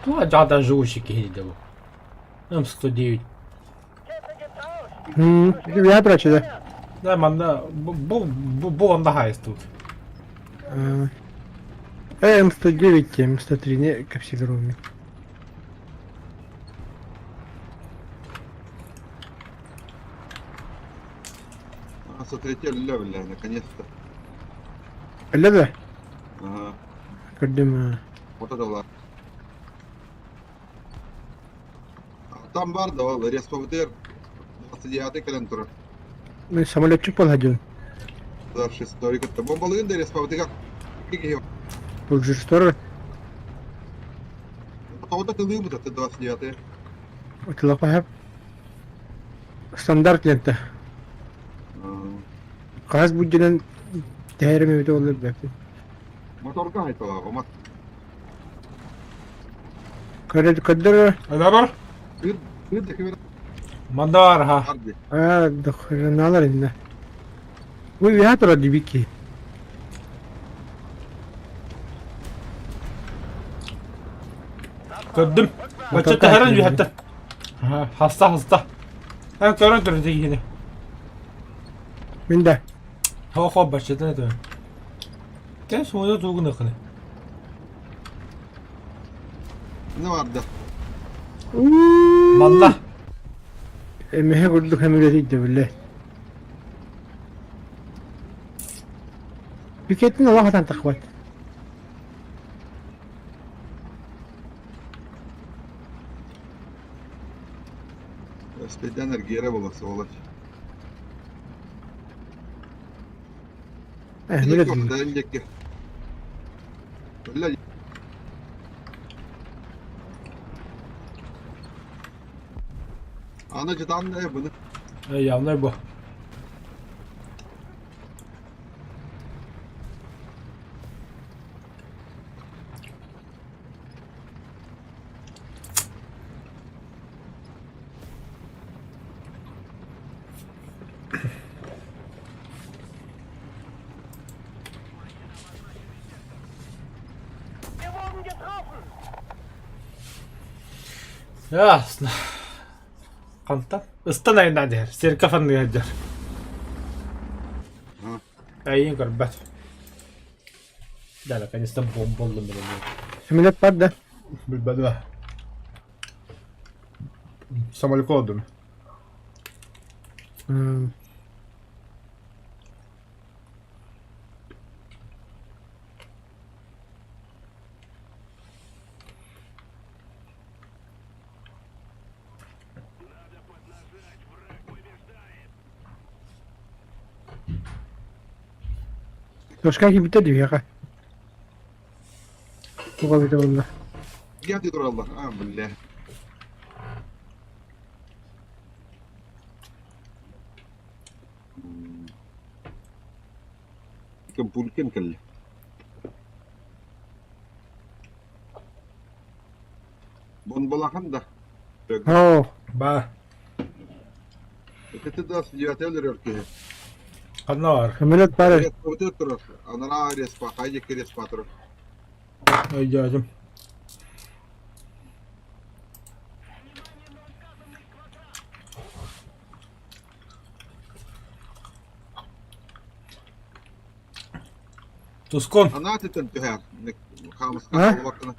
Ну, а да, живущий киһи дии бу. М109.
Я прочь, да?
Да, манна бу бу бу онда хайстут.
М109, М103 не капсилированы.
А, смотрите, ля, наконец-то.
Ля, да?
Ага.
Көрдүм.
Вот это ла. Там бар да, ол респаутер 29 кэлэн турар.
Мен самолетчик буолла
Да, шестой кытта. Бомбалыгын да респаутыга. Киһи.
Бұл жүрістері
Тоҕута тылыы бут 29.
Утулапа стандарт лента. Хас буддинан тэһэрим эбитэ буоллар бэппин.
Моторга айталаах, омат.
Көрдөр
Бар?
Тыр, тыр да кемер
Мандар ха.
арди.
аа дохреналар инна. Бу үһэ турар дибики.
Көрдүм. Бачча тэһэрэн үһэттэ. Хаста хаста. Эн көрөн турар дигини.
Мин да.
Хо-хо баччатан этэ. Кэн суода тугун ыкыны.
Не барда.
Манна.
Эмиһэ курдук хэмилэтийдэ биллэ. Пикеттин олох атан тахбат.
Спедян эргиэрэ буолар сволочь.
Эмилэтийдэ.
Бля, Аны жытан да бұны.
Явно бу. Ясно. Хантан? Ыстан айна дэр. Сирка фанныга дэр. Айын көрбөт. Да, наконец-то бомба болдум мен.
Самолет бар да?
Билбэдим. Самолет олдум.
Точка киирбитэ дии Туга эбитэ буолла?
Гети тураллар. А, бля. Кем кэллэ. Бонбалахан да.
Оо,
Ба.
Это да, девятый өлөр киһи.
Ханна бар?
Самолет баар.
Респа турар. Анараа респа, хайдекке респа турар.
Өйдөөтүм. Тускун.
Анаа тетен түһэр.
А?
Хаамыска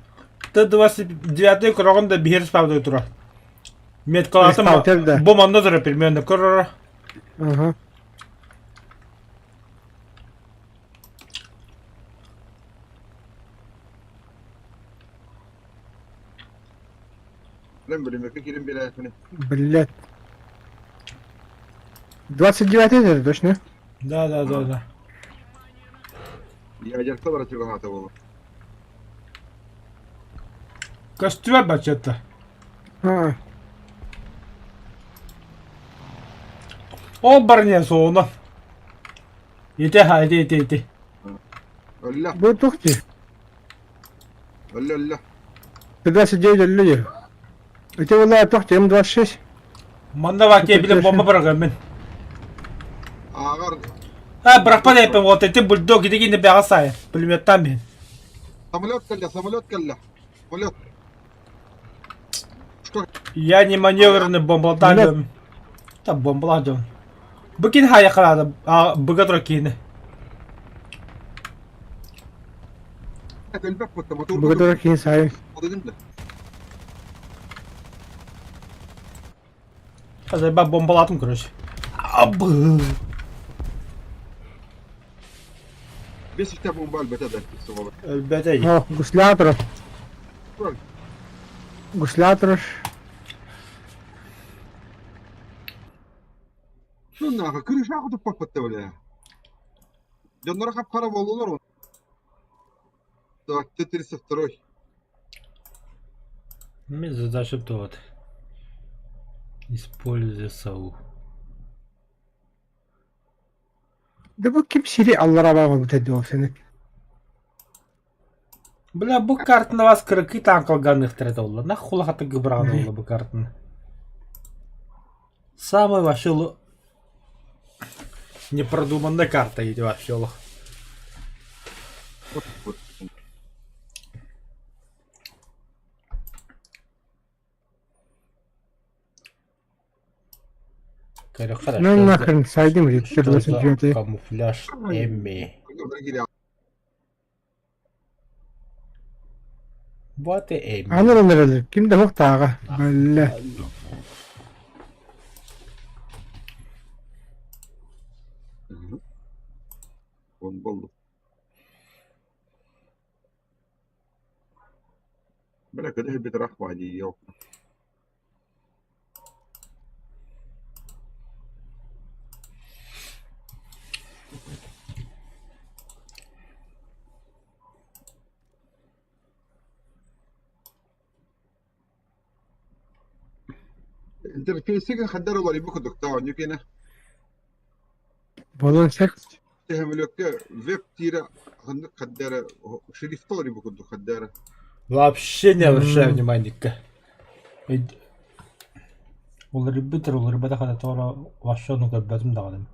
Т-29 көрөҕүн да биһир спавдой турар. Меткалаатым
Респаутер да.
бу манна турар примерно көрөрө.
Ага.
Мен бөлүмөккө кирин биэрээхпин.
Блядь. 29 это точно?
Да, да, да, да.
Ядерка бара чугаһаата буолар.
Көстүбэт баччата.
А,
Ол барыня суоҕунан. Ити ха, ити, ити, ити.
Өллө,
бу туох дии?
өллө, өллө.
29 өллө дии. Ити буолла туох дии М26?
Манна баки билен бомба бырагам мин.
Ааҕар
А, бырахпат эппин вот ити бульдог ити кине бэҕэ сайын. Пулеметтан бин.
самолет кэллэ, самолет кэллэ. Самолет. Что?
Я не маневренный бомбалдан. Та бомбалаадым. Бу кин хайа карады. Быга тура киини.
Элбэх бутта мотор.
Благодаря киһи сайын.
Одын да.
Қазір ба бомбалатым, короче. Абы.
Бес үстэ бомба өлбөтө да. Суола.
Өлбөтө.
О, гуслятор. Гуслятор.
Ну нахуй, крыша туппаппыт бля. Дьонноро хап-хара буоллулар он. Так, Т-32.
Мен задача вот. Используя САУ.
Да бу ким сири аллара баҕа бу сени.
Бля, бу картаны вас кыракый танкалганныхтар олла. Нахуй хата гыбран олла бу картаны. Самый вообще непродуманная карта эти вообще лох. Короче,
Ну нахрен сайдым же
Что за
29.
камуфляж Эми? Вот и Эми.
Аны өлөр ким да тааҕа. Бля.
Он был. Бля, когда бит рахвани, ёп. Интерфейсигин хаддар уларыйбыт курдуктаа, оннук киэнэ
Болон сек.
Тэһэмөлөккө веб тиирэ ханнык хаддара шрифт уларыйбыт курдук хаддара.
Вообще не обращаю внимания. Уларыйбыт уларыйбатах хата вообще ну көрбөтүм даҕаны.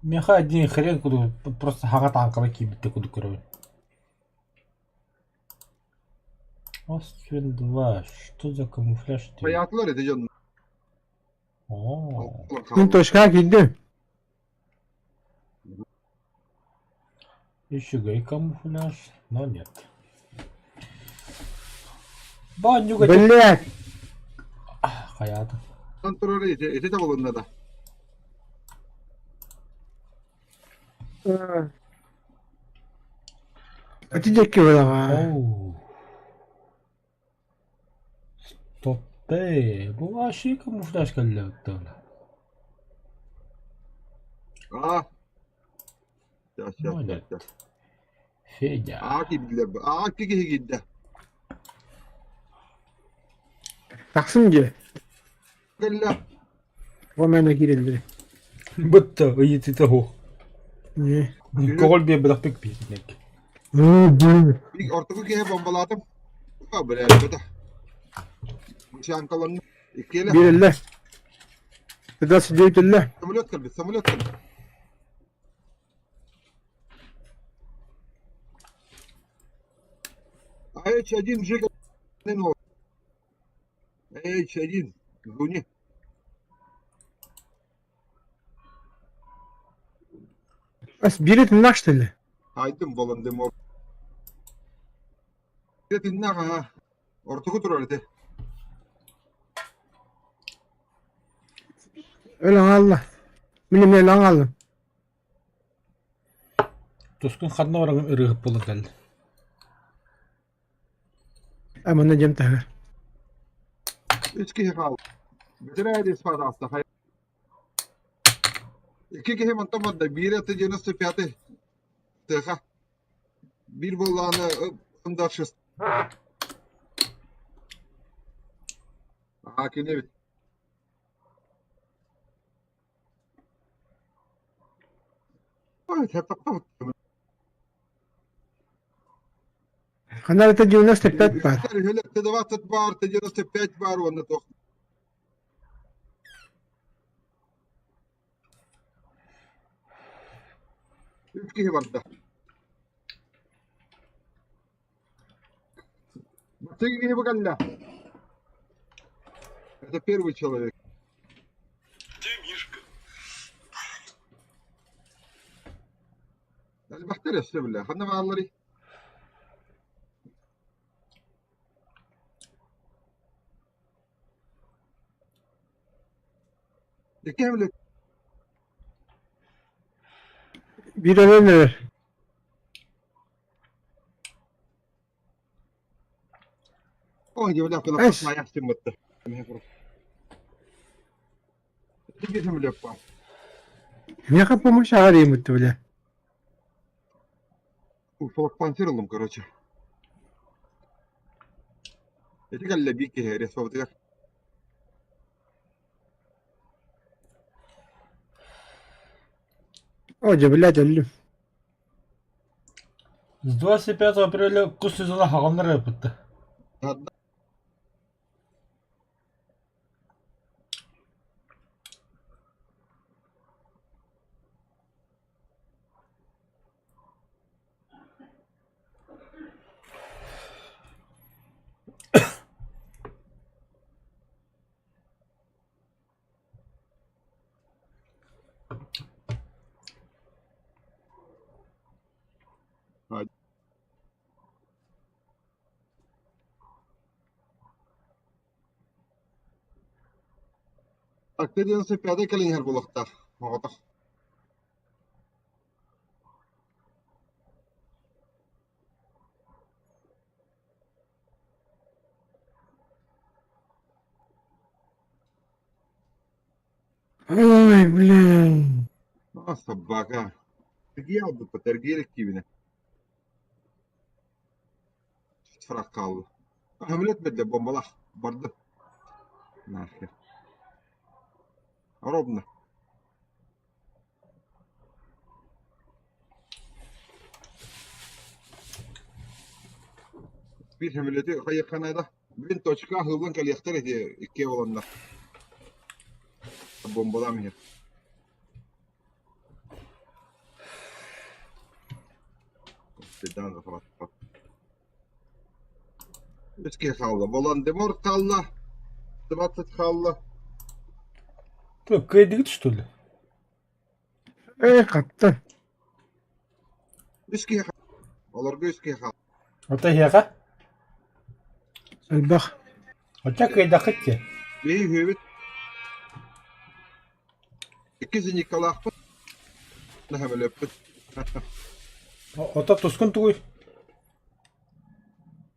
Миэхэ один хрен курдук просто хаҕа тааҥкала киирбиттэ курдук көрөбүн. Острин 2. Что за камуфляж?
Хайаатылар ити дьон.
О,
Мин точка киирдим.
еще гей камуфляж, но нет. Банюга
Блядь.
Хайаата.
Турар ити ити табылынна да.
Ити дьэкки буолаҕа.
Оу. Стоп, бу вообще камуфляж кэллэбиттэн.
Аа. Сейчас, сейчас,
Ну,
сейчас,
нет.
сейчас.
Федя.
Аа киирдилэр. Аа икки киһи киирдэ.
Тахсым дии.
Кэллэ.
Ол мээнэ киирэллэр.
Бытта ыйытыта суох.
Не.
Көҕүл биэрбэтэхпит биһинник.
Оо, блин.
Биир ортоку киһи бомбалаатым. А, блядь, это. Мышанкаланна. Иккиэлэ.
Биэрэллэр. 29 өллө.
Самолет кэлбит, самолет кэлбит. H1 Жига H1 Зуни.
Ас биир этиннээх что ли?
Айдым Волан-де-Морт. Этиннээх аха. Ортоку турар этэ.
Өлөн хаалла. Мин эмиэ өлөн хааллым.
Тускун ханна бараҥын ырыаһыт буолан кэллэ.
А манна дьиэм таһыгар.
Үс киһи хаалла. Бэтэрээ диспадаста хайа. Икки киһи мантан барда. Биир это 95-й тыаха. Биир буоллаҕына ымдаршыст. Аа кини эбит. Ой,
Ханна это 95 баар.
Т-20 баар, Т-95 баар уонна туох. Үс киһи барда. Ты киһи бу кэллэ. Это первый человек.
Где Мишка?
Элбэхтэр өссө бile. Ханна баалларый? Икки бile.
Биир өлөн эрэр.
Ой, дьиэлээх
Эс.
кылаппыт
Миэхэ помощь аҕа диэммит бile.
Спонсор ыллым, короче. Ити кэллэ биир киһи республикатыгар.
О, дьэ, блядь, өллүм.
С 25 апреля кус сезона хаҕаннар ыыппытта.
Акта 95 кэлин иһэр буолуохтаах. Оҕотох.
Ой, блин.
А, собака. Эргийэ албыппыт, эргийэ илик Фраг хаалла. Самолет бэрдэ бомбалаах барды. Нахер. Ровно. Биир самолеты хайыахха наада. Блин, точка аһыыллан кэлиэхтэр ити иккиэ буоланнар. Бомбалаан иһэр. Үс киһи хаалла. Волан-де-Морт хаалла. 20 хаалла.
Ты кыайдыгыт что ли?
Эй, хаттан.
Үс киһи хаалла. Олорго үс киһи хаалла.
Ото эһиэхэ?
Элбэх.
Оччо кыайдаххыт дии.
Биһи үһүөбүт. Икки зеникалаахпыт. Наһамөлөппүт.
Ото тускун тугуй?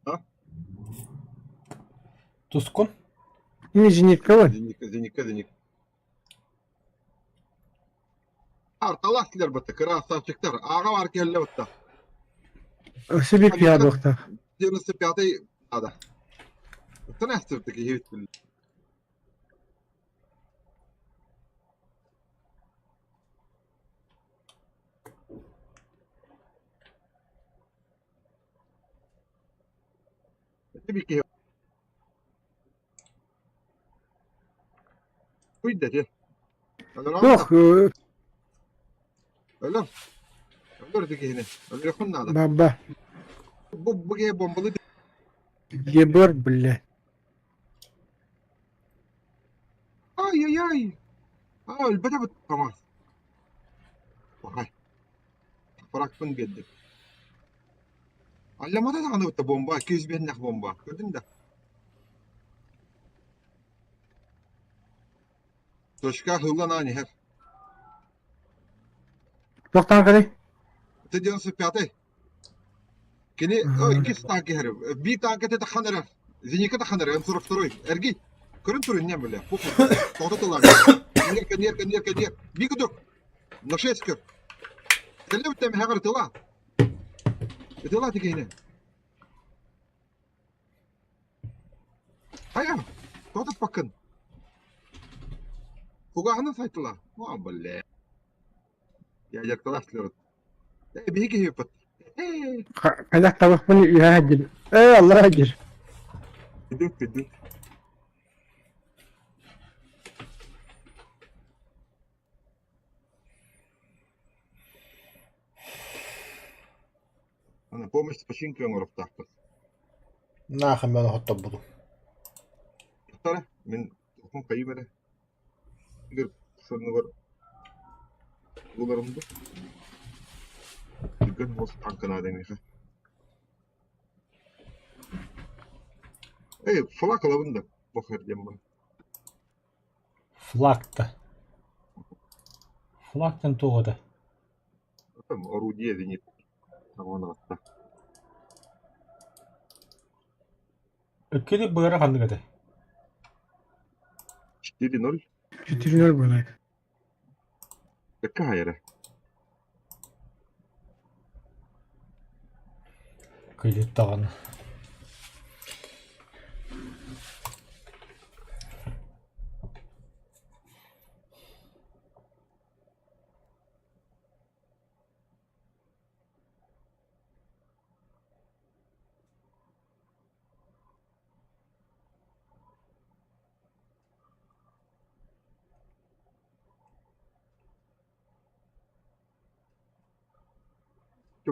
А?
Тускун?
Не зенитка бар.
Зеника, зеника, зеника. Арталаах килэр бытта, красавчиктар. Ааҕа бар кэллэ бытта.
Өссө биир пиар буолуохтаах.
95-й надо. Оттон астырдык иһит Ити Куйда ти.
Туох
Өлөр. Өлөр ити киһини. Өлүөххүн наада.
Баба.
Бу бу киһи бомбалы
Ебор, бля.
Ай-яй-яй. А, өлбөтө бут Томас. Ай. Фракпын биэрдим. Алламата даҕаны бутта бомба, 205 бомба. Көрдүм да. Точка ыллан аан иһэр.
Туохтаан кэлий?
Т 95-й. Кини иккис танк иһэр. Биир танк этэ таххан эрэр. Зенитка таххан эрэр. М42. Эргий. Көрүн турун нем бля. Тоҕо тыллар. Нерка, нерка, нерка, нер. Бии кудук. На 6 көр. Кэллэ бүттэ мэһэҕэр тыла. Тыла тикиһини. Хайа, тоҕо Кугааһынан сайтыла. О, бля. Ядеркалаах Э, биһиги киһиппит.
Хайдах табахпын үөһэ дир. Э, Аллах дир.
Күдүк, күдүк. Аны помощь починка оҥоруохтаахпыт.
Нахуй мен хотторбутум.
Тара, мин тухум хайым эрэ. Игорь соннугар буларым ду. Түргэн хос танка наада миэхэ. Эй, флаг ылабын да, похер диэн бар.
Флагта. Флагтан туох этэ?
Там орудие зенит. Вон атта.
Иккини быара ханнык этэй?
4-0.
4-0 буолар.
Какая эрэ?
Кыйыт даҕаны.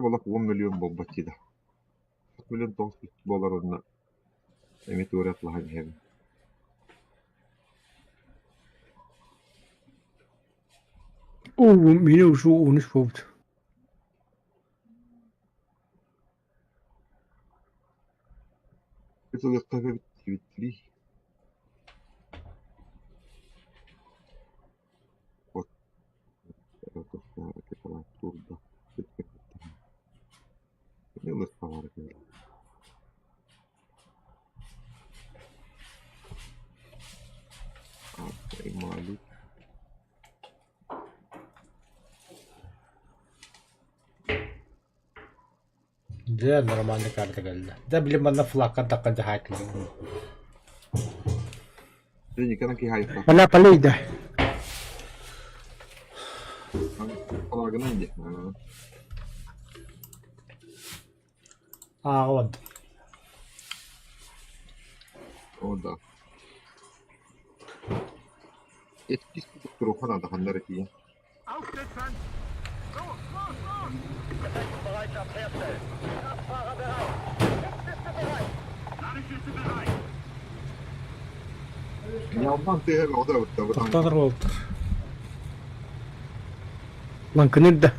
Чэ балах 10 миллион буолбат дии да. Миллион тоҕус буолар уонна эмиэ туора атлаһан иһэбин.
Оо, миэнэ ушул 13 буолбут.
Ытылыахха эбит диэбиттии. Вот.
Дьэ, нормальный карта кэллэ. Дьэ, били манна флагка таххан дьаһаайкалар.
Поля полейда.
Ааҕа бардым.
О да. Туруха надо ханнар тиийэн. Ньалбан тыаһа бөҕөтө эбит да
Тохтоотор буолтар.
Лаҥкыныыр да.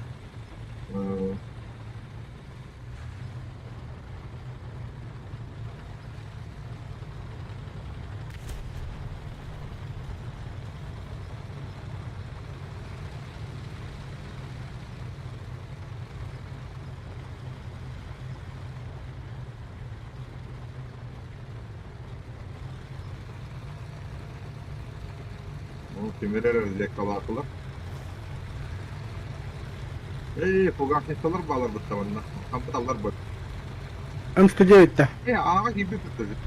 Ол тимир эрэ зеркалаатылар. Ээ, фугасницалар баалар быттабанна. Хампыталлар бу.
М109-та.
Ээ, ааҕа киирбит быттабыт.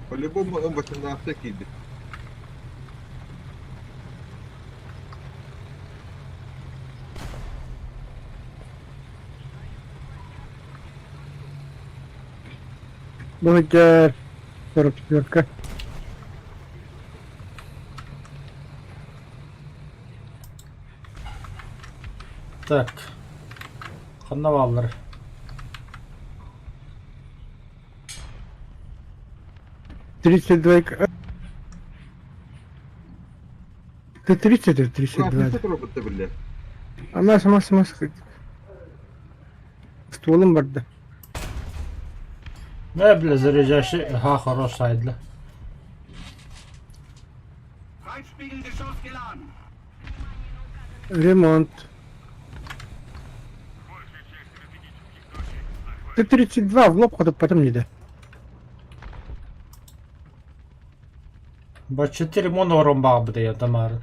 По-любому М18 киирбит.
Бу сылдьар 44-ка.
Так. Ханна бааллар?
32 Ты 30 или 32?
Фугасница биллэр.
Амас, амас, амас. Стволом барда.
Не, бля, заряжающий. Ага, хорош сайдла.
Ремонт. Ты 32 в лоб, а потом не да.
Бачча ремонт орон баҕабыт Тамара.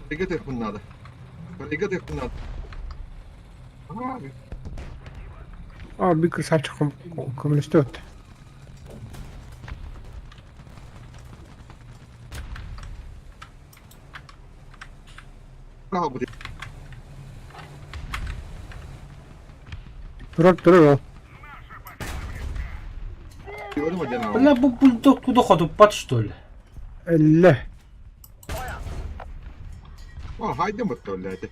Полига надо. Полига надо. А,
А, бик красавчик көмөлөстө.
хаалбыт.
Турар турар ол.
Бля, бу бульдог туда хотуппат что ли?
Эллэ.
О, хайдым бытта этэ.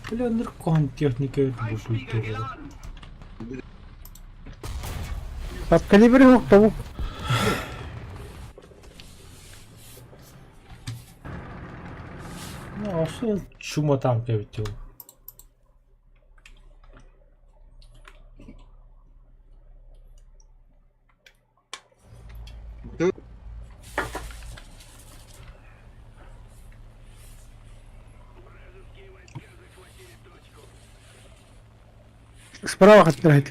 Бля, ныркон техника бу бульдог.
Подкалибр yok tavuk.
Ну, а что чума там кэбитил?
Справа хаттар.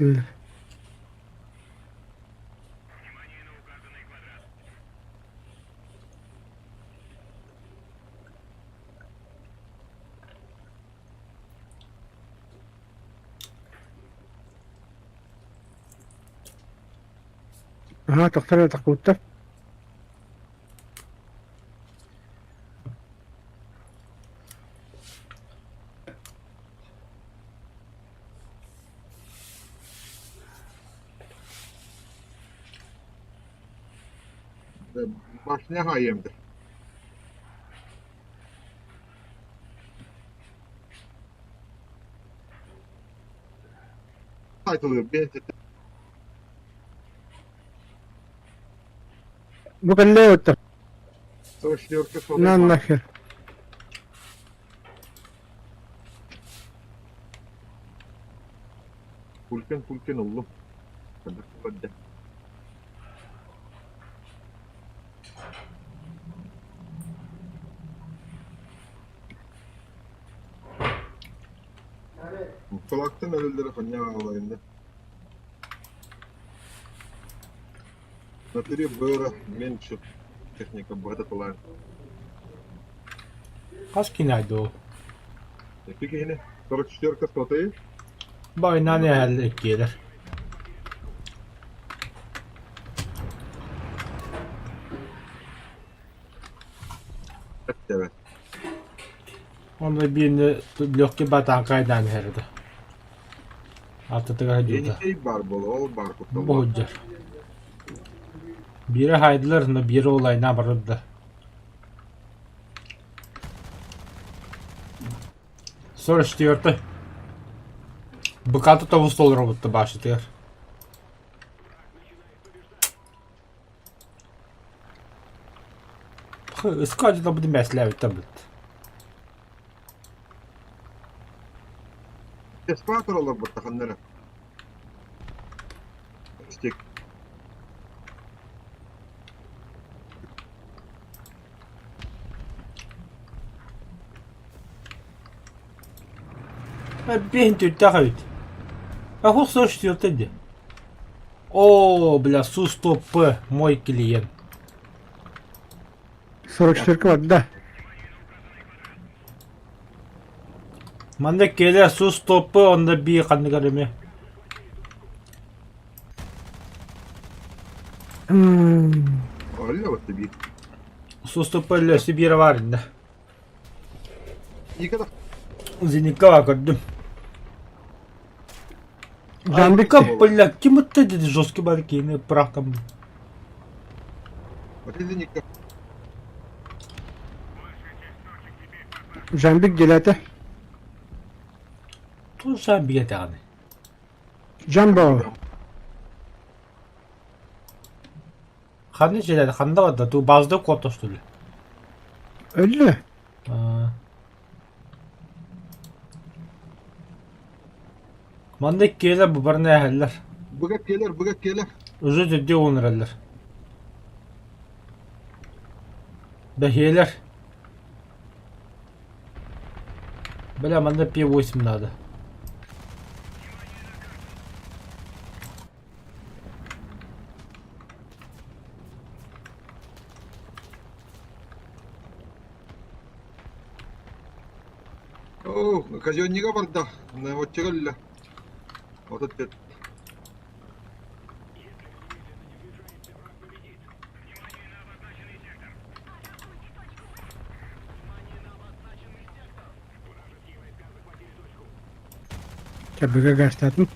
Ага, тохтор тахпыттар.
Башня хайемді. Сайтылы бенте
Бу кэллэ оттар.
44
На нахер.
Пулькен пулькен уллум. Kulaktan ölüldüre konya ağlayında. Натуре было меньше техника бата была.
Хас кинайду.
Пикини 44 соты.
Байнан эһэллик киэлэр.
Evet.
Онно биирни легкий батаанкайдаан иһэрдэ. Аттытыгар дьута.
Енисей бар был, ол бар кутул.
Боһуддьар. Биирэ хайдылар, но биирэ улайна барыдда. 44. Быкаты тобус толоробутта башытыгар. Ыскаадьыта бу мэслээбиттэ быт.
Эспатор олар баттаханнара. Стик.
Биэһин түттээх эбит. Ахух 44 дии. О, бля, Су-100П, мой клиент.
44 барда.
Манна кэлэ Су-100П, онно бии ханныгар эмэ.
Олля вот тебе.
Су-100П өллөсү биэрэ баар иннэ.
Никогда.
Зеникова көрдүм.
Жамбик
Айка, бля, ким это dedi жесткий бар киини бырахтам.
Вот это Ника.
Жамбик делete.
Ту Жамбик этаҕыный?
Жамбо.
Ханна дьиэлээтэ, ханна барда? Ту базда куоттостулар.
Өллө.
Манна иккиэлэр бу баран ээһэллэр.
Быга келер, быга келер.
Уже төрдүө уон эрэллэр. Бэһиэлэр. Бля, манна П8 надо.
О, казеннига барда. Вот тегелле. Вот это.
Кэбигэ гастатын.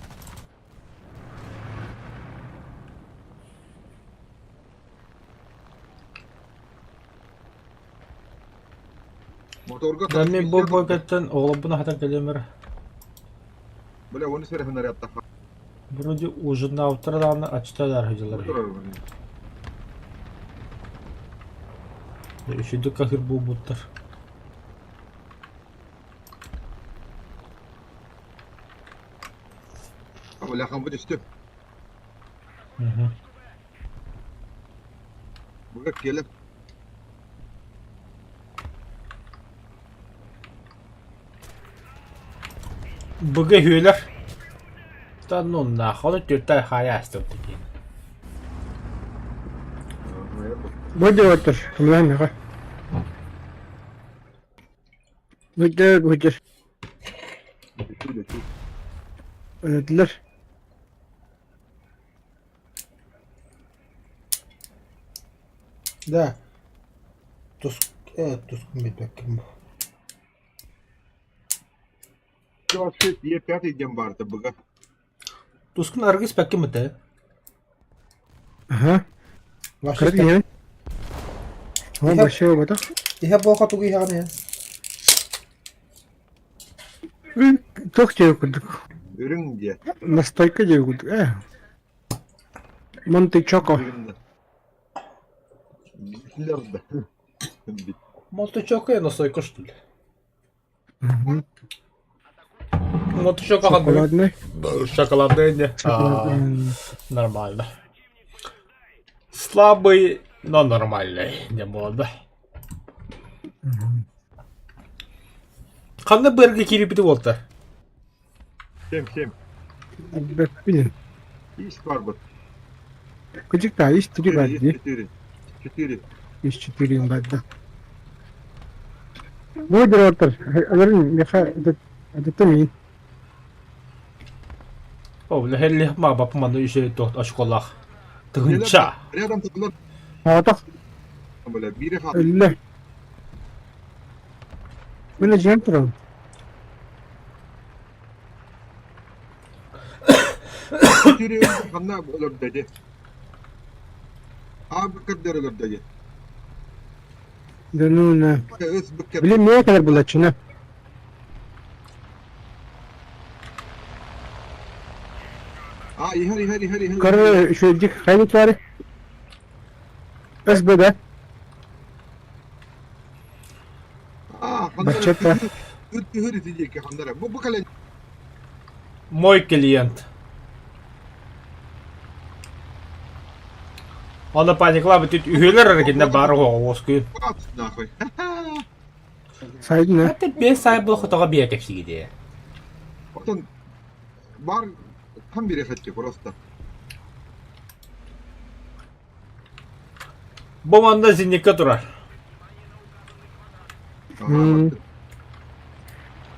Моторга
Да мин бу бойгаттан оҕолорбун аһатан кэлиэм эрэ.
Бля, оны сэрэ хынарятта.
Вроде ужиннаабыттара даҕаны аччыта сылдьаллар Үчүгэй каһыр буолбуттар.
Бляхам будет түстү. Быга келеп.
Быга үһүөлэр. Да ну нахуй, ону түөртэ хаайа астым диэн.
Бу диэбэттэр, кымнаан миэхэ. Быдьар, быдьар. Өлөдүлэр.
Да. Тус, тускун билбэккин бу.
Вообще, пятый дем барда быга.
Тускун аргы испэккин бытэ.
Аха.
Вообще
Кырат иһэбин. О, вообще оботох.
Иһэ буоха тугу иһэҕин иһэн?
Туох диэ курдук.
Үрүҥ диэ.
Настойка диэ курдук. Э. Монте Чоко.
Лерда.
Монте Чоко настойка что ли? Монте Чоко
Шоколадный.
Шоколадный не. Нормально. Слабый, но нормальный. Не было, Ханна бырга киирбити буолта?
Семь, семь.
Бэппин.
Есть барбат.
Кыдьык да, есть три
Четыре, есть
бадди.
четыре. Четыре.
Есть четыре бадда. Бу директор, аларын меха это мин.
О, бля, хелли ма бапманы үсө тохт очколах. Тыгынча.
Рядом тут
Аатах
бля, бире хат.
өллө. Мин дьиэм турабын.
Четыре ханна өлөрдөдө. А быккар өлөрдөдө.
Донуна.
Өс быккар.
Били миэ кэлэр булаччына.
А, ихер, ихер, ихер, ихер.
Короче, үчүгэйдик хайа твари? СБД.
А,
Баччата.
Түһөр ити диэки ханнара. Бу бу кэлэн
Мой клиент. Аны паниклап итит үһүөлэр эрэ кинне баар оҕоҕуоскуйун.
бат нахуй.
Сайдын
Это бес сай был хотоҕо биэ кэпсигидэ.
Оттон бар кам бириэхэччи просто.
Бу манна зенитка турар.
Ага, бардым.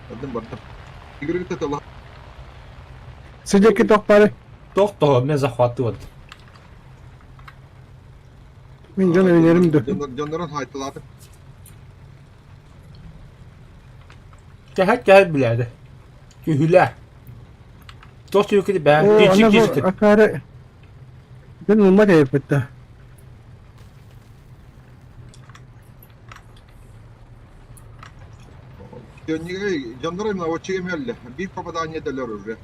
Бардым, бардым. Игорь тала.
Сидяки тохпары.
Тохто, мен захватывать.
Мин дьон өвүнэрим ду.
Дьоннорун хайтылаатым.
Кэһэт кэһэт билээдэ. Күһүлэ. Туох түбүкүтү бээ.
Оо,
Тиичик
ана бу
тиичик.
акаары дьон ылбат эбиппит да.
Дьоннор наводчик эмиэ Биир попадание дөлөр уже.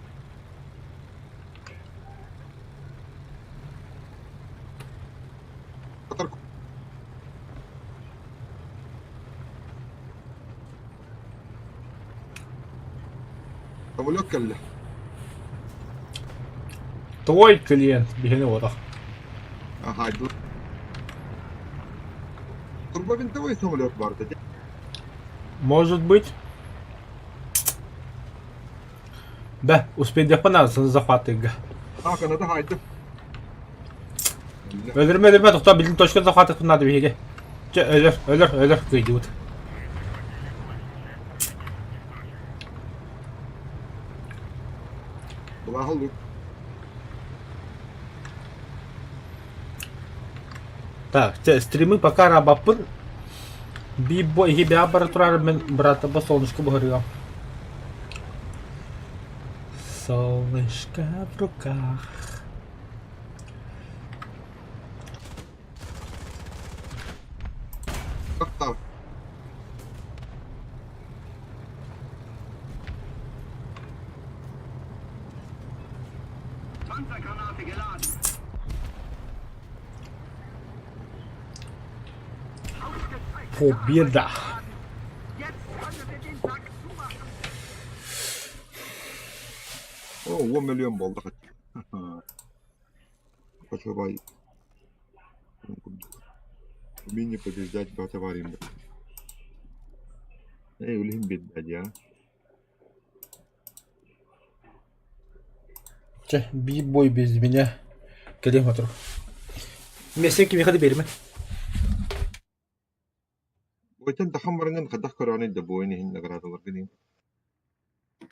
Самолет кэллэ.
Твой клиент биһини уотах.
Ага, Турбовинтовой самолет бар да.
Может быть. Да, успейдехпин надо захватыга.
Так, она да
Өлөрмө өлөрмө тохтоо билин точка захватыхпын надо биһиги. Чэ өлөр өлөр өлөр кыйдыбыт. Так, чэ стримы пока рабаппын. Бибо иһи бэҕэ бара турар мен братаба солнышко буһарыам. Солнышко в руках. Победа!
О, 10 миллион буолла Хочобай умение побеждать братоварим. Эй, үлүһүн биэрдэ дии
Чэ, биир бой без меня. Кэлиэм отур. Миэсэ кимиэхэ да биэримэ.
Бойтон тахан баранын хайдах көрөҕүнүй да буойун иһин наградаларгын иһин.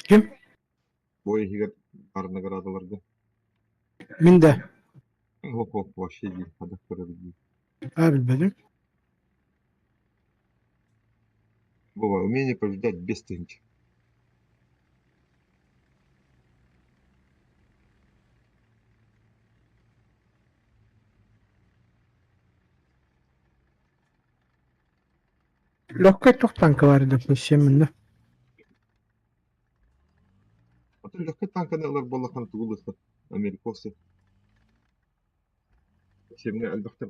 Ким?
Бой иһигэр баар наградаларгын.
Мин да.
Оп-оп, вообще дии, хайдах көрөбүт дии.
Аа билбэтим.
Вова, умение побеждать без тысячи.
Легкай туох танка баар допустим мында.
Атын легкай танканы ылар буоллаххына тугу ылыаххын? Америкосы. Сиэмҥэ элбэхтэр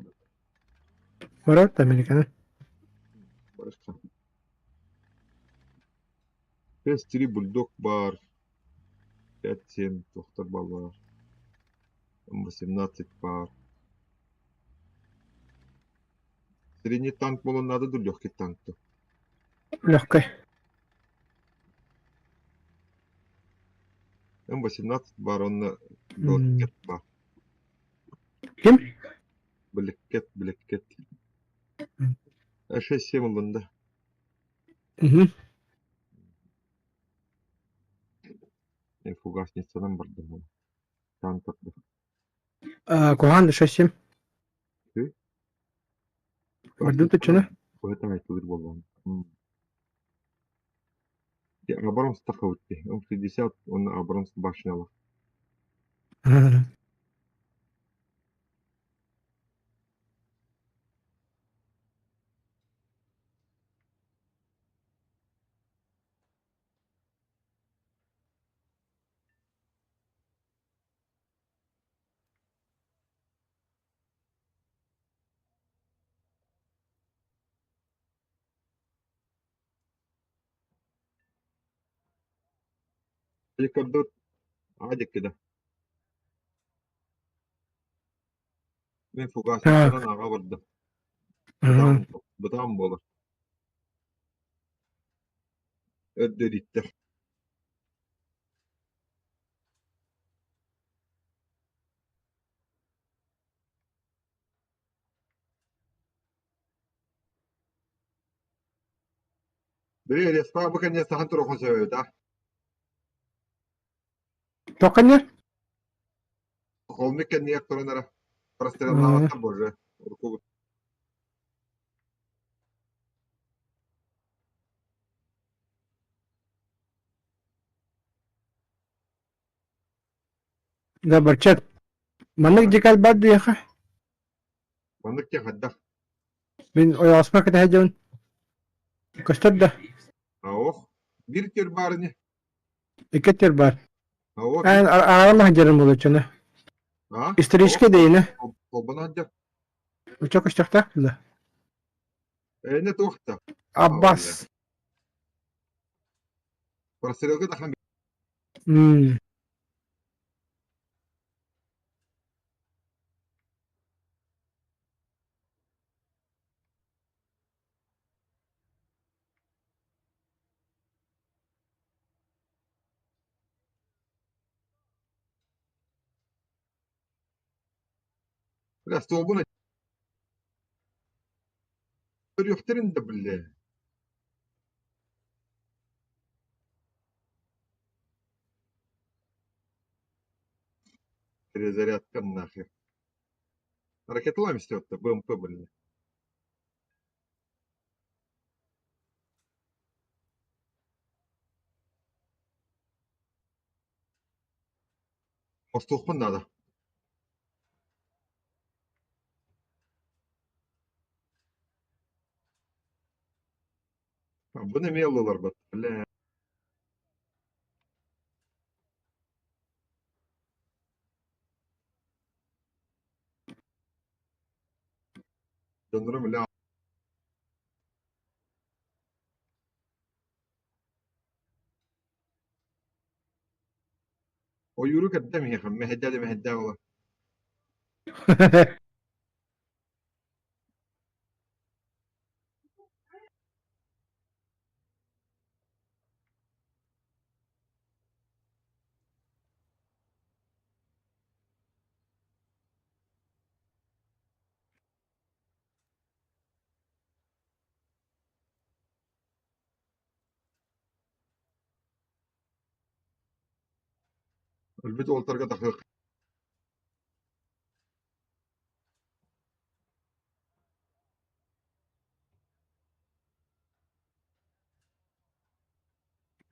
Барар Американы.
Барыахха. Пес-три бульдог баар, 5-7 туохтар бааллар, М18 баар. Средний танк буолуон наада дуу, легкий танк дуу?
Легкай.
М18 баар уонна Блэккет баар.
Ким?
Блэккет, Блэккет. 6-7 ыллын да.
Мгм.
Фугасницанан бардым. Танк
Куһаан 6-7. Бардым точно.
Поэтому айтылыр буоллаҕым. Абрамс тахабытти. М60 уонна Абрамс башнялар. Рикардо عادي كده. Мин фугасницанан аҕа барда. Бытаан буолар. Өрдөрүттэр. Били респа бу кэннэ сахан туруохун сөбөбүт а.
Тоққаннар?
Холмик кэннигэр туран эрэ. Простреллаабаттар боже. Урукку
Да, барчат. Маннык дьикал бар дуйаха.
Маннык диэн хайдах?
Мин ойоҕоспор кэтэһэ дьон. Көстөр да?
Ох, биир тир баар ини.
Икки тир бар.
Ох.
Ааралаах дьарым болоччуна.
А?
Исторический дейіне.
Холбоно дьар.
Уча көстөхтөх да.
Эне туохта.
Аббас.
Прострелга тахан Бля, столбун көрүөхтэрин да биллэ. Перезарядка нахер. Ракеталами стёт-то, БМП, блин. Хостуохпун наада. Бу эмиэ ыллыларбыт. Бля. Дьоннорум бля Ойууру кэрдэ миэхэ, мэһэйдээ да мэһэйдээ буолар. Өлбүт уолтарга тахыах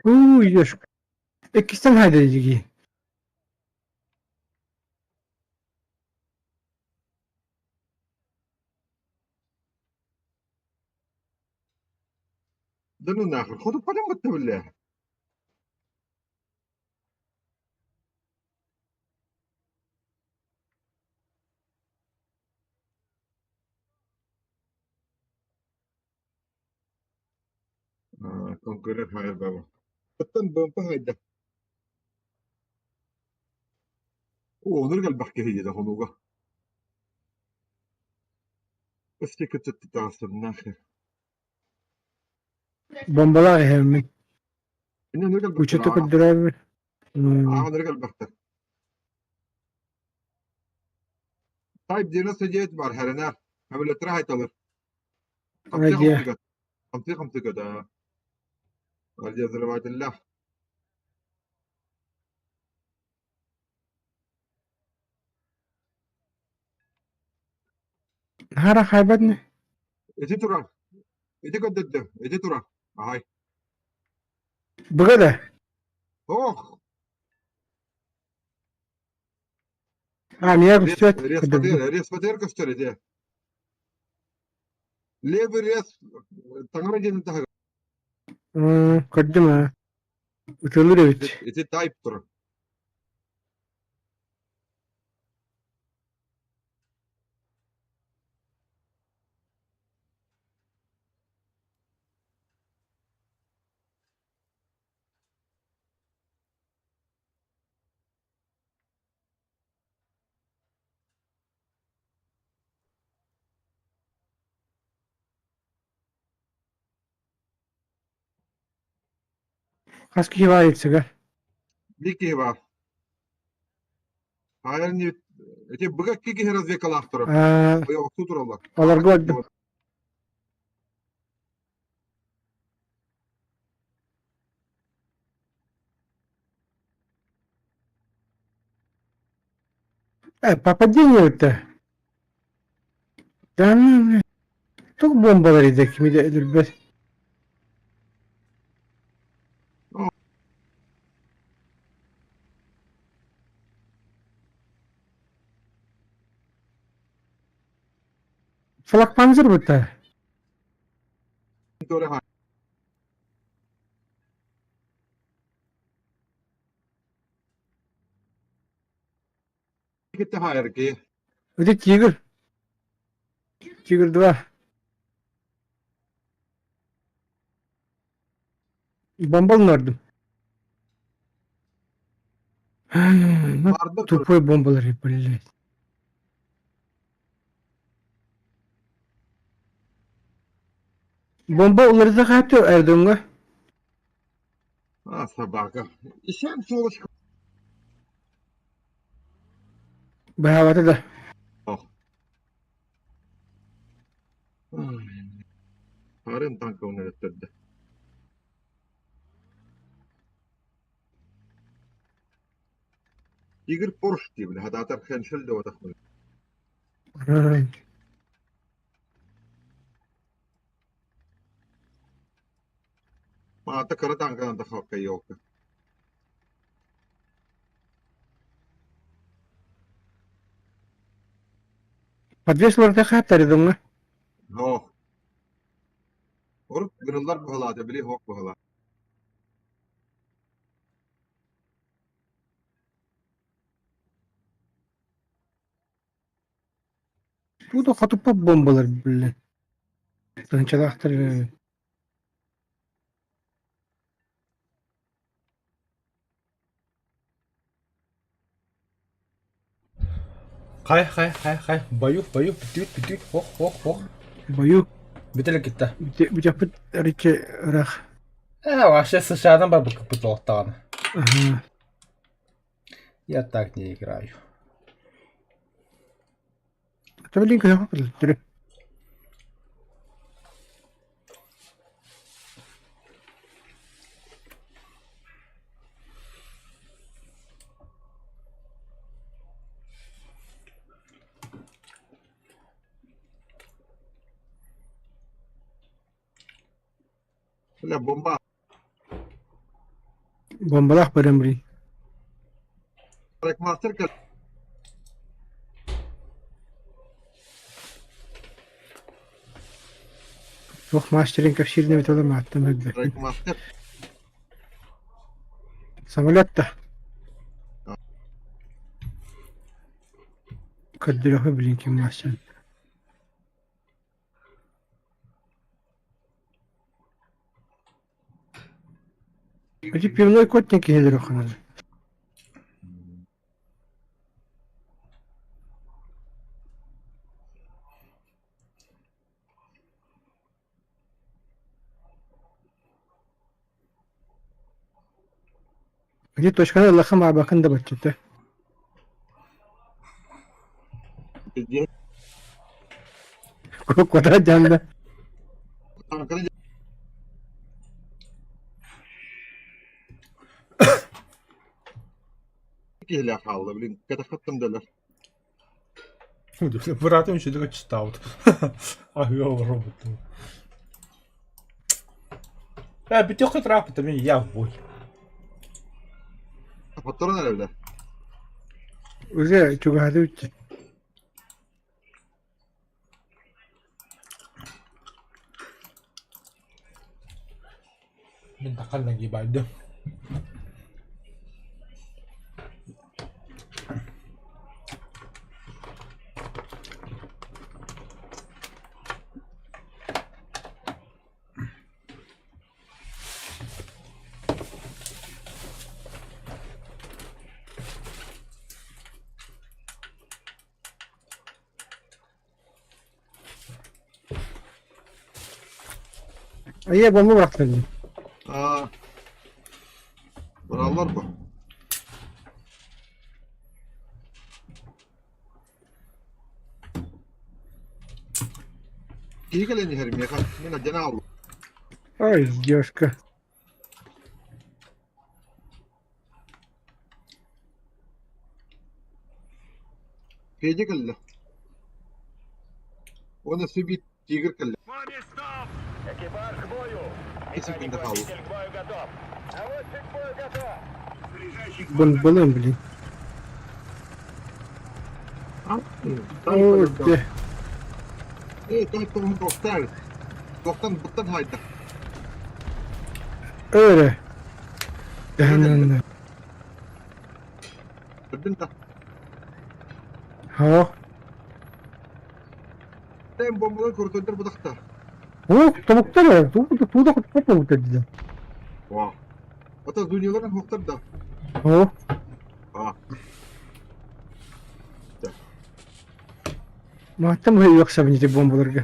Уу, ёшка. Иккистэн хайдайдыгии.
Да ну нахуй, хоту пойдем бля. Конкурент хайр баба. Оттон БМП хайда. Оо, онор элбэх киһи диэтэ хонууга. Өскө кытта таҕыстым нахер.
Бомбалаах иһэммин.
Иннэ онор элбэхтэр
Учету
аа.
көрдөрөбүн.
Аа, онор элбэхтэр. Type 99 бар хэрэнээр. Хамилетра хайталар. Хамты
Радио.
хамтыга. Хамты хамтыга да. Радиозрывателлах.
Хара хайбатны.
Ити турар. Ити көрдөрдө. Ити турар. Аһай.
Быга да.
Ох!
А, мия көстүөт.
Респатер, респатер көстөр ити. Левый рез таҥара диэн таһыгар.
Көрдүм аа. Ытылыр эбит.
Ити тайп турар.
Хас киһи баар иксигэр?
Биир киһи баар. Хаайар ити быга икки киһи разведкалаах турар. Ойоҕостуу тураллар.
Олорго бардым. Попадение-то. Да ну, туох буомбалар идэ кими да өлөрбөт. Флакпанзер быта. Ити тигр. Тигр 2. Бомба ылынардым. Тупой бомбалар, блядь. Бомба уларыта хаатты Эрдоҥҥа.
А, собака. Исям сволочка.
Баһаабата да.
Харын танка өнөрөттөрдө. Игорь Порш дии, бля, хатаатар хеншел да отахмын. Маата кыра тааҥканан тахсыбакка елка.
Подвес уларыта хааттарыдыҥҥа?
Суох. Урут гырыллар быһалаата, били суох быһалаа.
Тута хотуппат бомбалар биллэн. Тыһыынчалаахтар
Хай, хай, хай, хай, бою, бою, бүтүүт, бүтүүт, ох, ох, ох.
Бою.
Бүтэ элек кытта.
Бүтөхпүт арыччы ыраах.
Э, вообще США-дан барбыкпыт олохтоҕуна.
Ага.
Я так не играю.
Это блин, кыһах
Бля, бомба.
Бомбалаах баран блин.
Мастер
Туох мастерин кэпсиирин эбит олор мааттан өлбөппүн.
Мастер.
Самолет да. Көрдөрөхө блин ким мастер. Ити пивной кот не киһилэр охонон. Ити точканы ыллахха маабакын да баччыта. Квадрат дьаанда.
Киһилээх хаалла, блин, кэтэххэттим дэлэр.
Быраатым үчүгэй читаут. Аһыы олоробутум. Э, бүтүөххэ траппыта мин я в бой.
Хотторон эрэллэр.
Уже чугаһаты үччэ.
Мин таххан нагибайдым.
Айа бомба бырахтар дии.
Аа. Быраллар бу. Киһи кэлэн иһэр миэхэ. Мин алдьана хааллым.
Ой, девушка.
Федя кэллэ. Уонна өссө биир тигр кэллэ.
Экипаж к бою!
Икки секунда хаалла.
Механик-водитель к бою готов! Наводчик к бою готов!
Бомбалыам блин. Оо, дьэ.
Эй, той тоҕун тохтаар. Тохтан буттан хайда.
Өрө. Дэһэннэ.
Көрдүн да.
Һоо.
Тэн бомбалар курутундар бутахта.
Оо, тобуктар эрэ. Тууда хотпот буолбуттар дии.
Вау. Ата дуньяларын хуктар да.
Оо.
А.
Мааттан быһа үөхсэбин ити бомбаларга.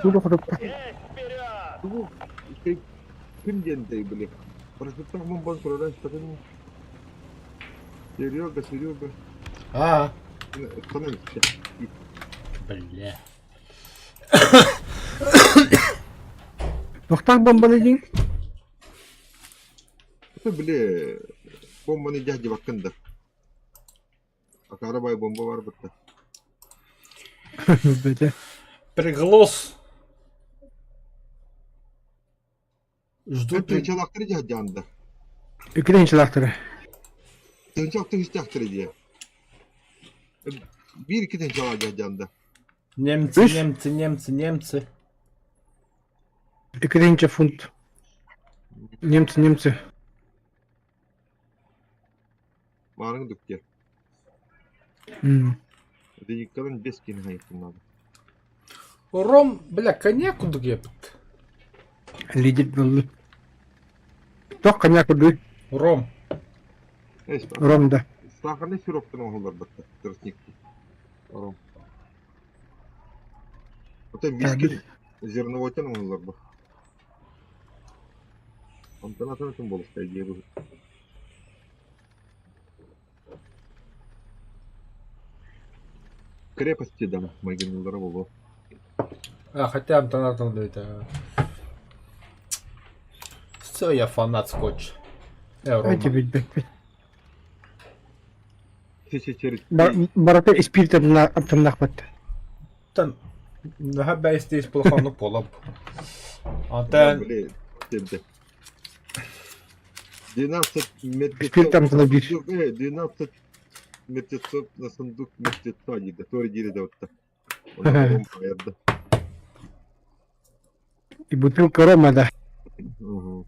Тууда хотоппот.
Есть вперед!
Тугу ким диэн дэй били. Парашюттаах бомбан турара истэтин. Серега, Серега.
А,
Санай
бля.
Тохтоох бомбаны диин.
Это били бомбаны дьаһдьы баккын да. Акара бай бомба бар бытта.
Бэтэ.
Приглос. Жду ты.
Тыынчалаахтары дьаһдьаанда.
Үкүлэн чылаахтара.
Тыынчалаах тыһыстаахтары диye. Биир икки тыынчалаах дьаһдьаанда.
Немцы,
Үс.
немцы, немцы, немцы.
Икки фунт. Немцы, немцы.
Маарыҥ дүктиэ.
М.
Дыйыккалан бес киһи хайыттын надо.
Ром, бля, коньяк курдук епт.
Лидер буолла. Туох коньяк курдуй?
Ром.
Ром да.
Сахарный сироптан оҥоһуллар тростник. Ром. Оттон виски зерновойтан оҥоһуллар бу. Онтон атын атын буолуохтай дии быһыы. Крепости да майгыныллара буолуо.
А, хотя Антон это... Все, я фанат скотч.
Эти
Рома.
билбэппин.
Через
Барыта испиир амтаннаахпат.
Там, наха бэйстейс плохону полап. Антон,
Блин, темде. 12 мертвецов.
Спирт амтана биир.
12 мертвецов на сундук мертвеца дейді. Тори дири да отта. Оны аярда.
И бутылка рома да.
Угу.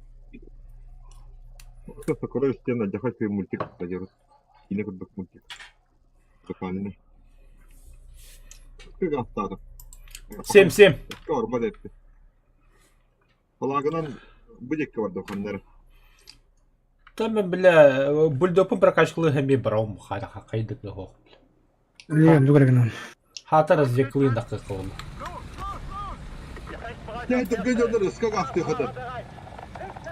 Сокурай стена, дяхай мультик кстати. Кине курдук мультик. Сокалины. Кыгастады.
7-7.
Орба депти. Полагынан бу диэкки барда
Там, бля, бульдопын прокачкалы хами бараум хара хакайды хох.
Э, дугар
Хата развеклы накыкылын.
Я это гөдөнөр ыскак асты хатар.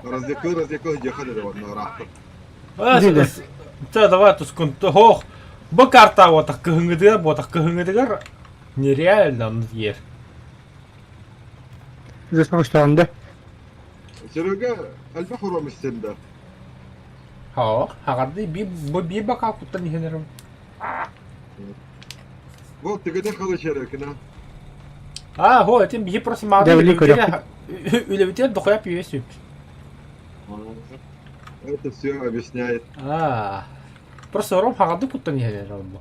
Раздекы раздекы жехады да бар рахты.
Та давай тускун хох. Бу карта вот так кыһыңыдыгар, вот так кыһыңыдыгар нереально он ер.
Здесь да?
Серега альба хоромистен да.
Ха, хагарды би бу би бака куттан ихенерим.
Вот тегеде халы черекина.
А, хо, этим би просто мага.
Да, великий
Үлебитер дохуя пьесу.
Это все объясняет.
А. Просто ром хагарды куттан ихенерим бу.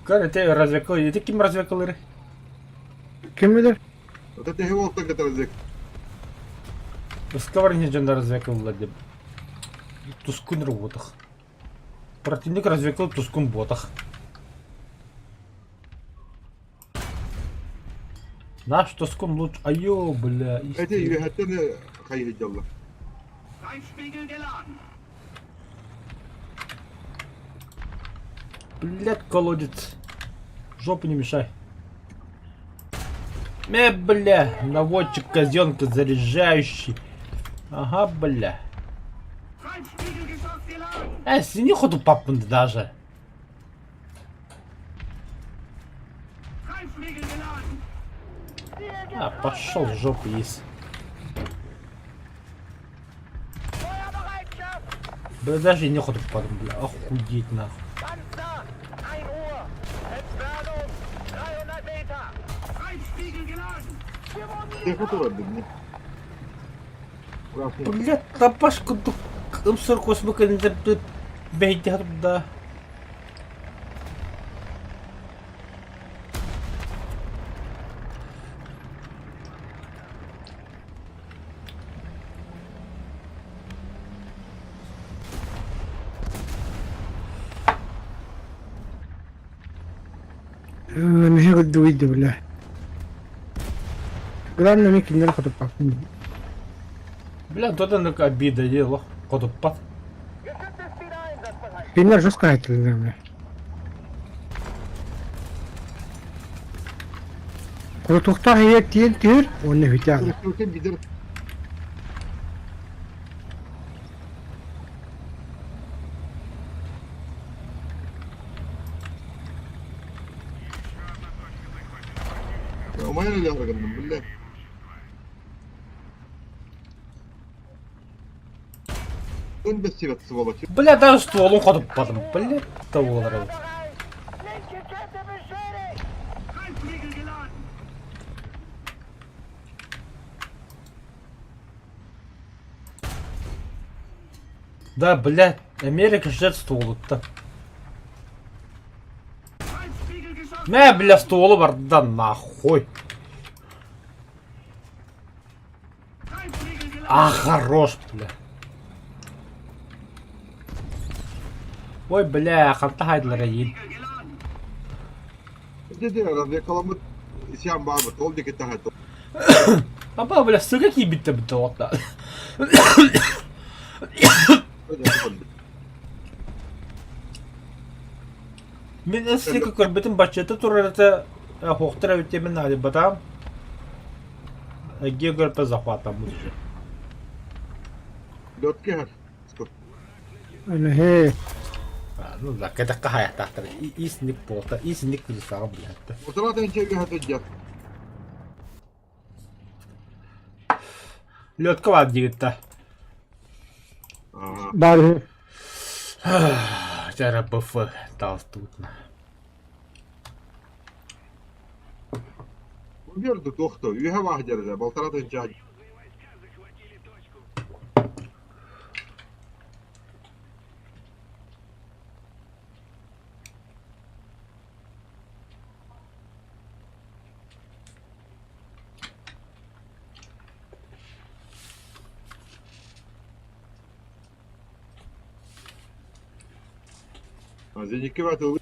Көр, это развекал, это ким развекалыр?
Ким билэр?
Вот это его так это раздек.
Сковарни жонда развекал деп. Тускун работах. Противник развекал тускун ботах. Наш тускун лучше. Айо, бля.
Это юхаттан хайы жалла.
Блядь, колодец. Жопу не мешай. Бля, наводчик казенка заряжающий. Ага, бля. Сини ходу папын даже. А, пошел в жопу есть. Бля, даже не хотуппатым, бля, охуеть нахуй.
Техо турар дим.
Бля, тапаш курдук М48 кэннэ бэйдэ да.
Миһэ көрдүгүй бля. Главное мин кинилэри хотуппаппын.
Бля, тут оннук обида дии хотуппат.
Кинилэр жестко айтыллар бля. Хотуктаах ийэ тиэн түһэр уонна бүтэ
Бидер Умайан эле гынным билле. Өн бессибет сволочь.
Бля, даже стволун хотуппатым. Бля, того эбит. Да, бля, Америка ждет стволутта. Мэ, бля, стволу барда нахуй. А, хорош, бля. Ой, бля, ханта хайдылар эйин.
Деди развекаламыт исян баабыт ол диэки таһа
Аба, бля, сыга киирбиттэ бүтэ уотта. Мин эслика көрбүтүм баччата турар этэ хуохтар эбит диэмин наадыйбатаҕым. Эгиэ көрпө захваттаммыт уже.
Лётке
Аны
Ну да, кэтэххэ хаайахтаахтар. Исник буолта, исник кырыыстааҕа билэттэ.
Утарат энчэгэ хатыдьа.
Лётка баар диигиттэ.
Баар
Дьэ БФ таалтуутна.
Берді тохто, үйе вах дерде, балтарат энчэ. Зеники ватыл.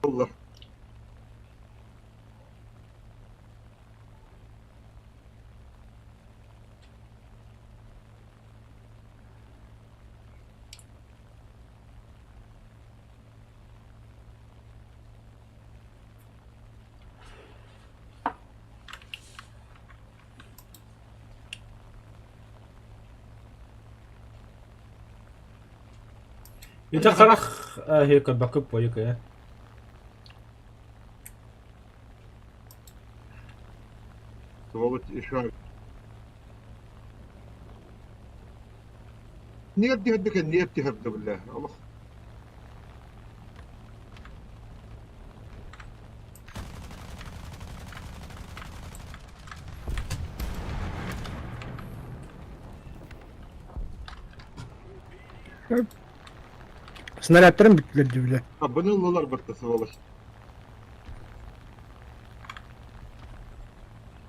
Allah.
Ити харах көрбөккө буойук
Сволочь еще. Нет, нет, нет, нет, нет, бля. Аллах.
Снарядтарын бүттүлэр дии бля.
Абыныллылар бытты сволочь.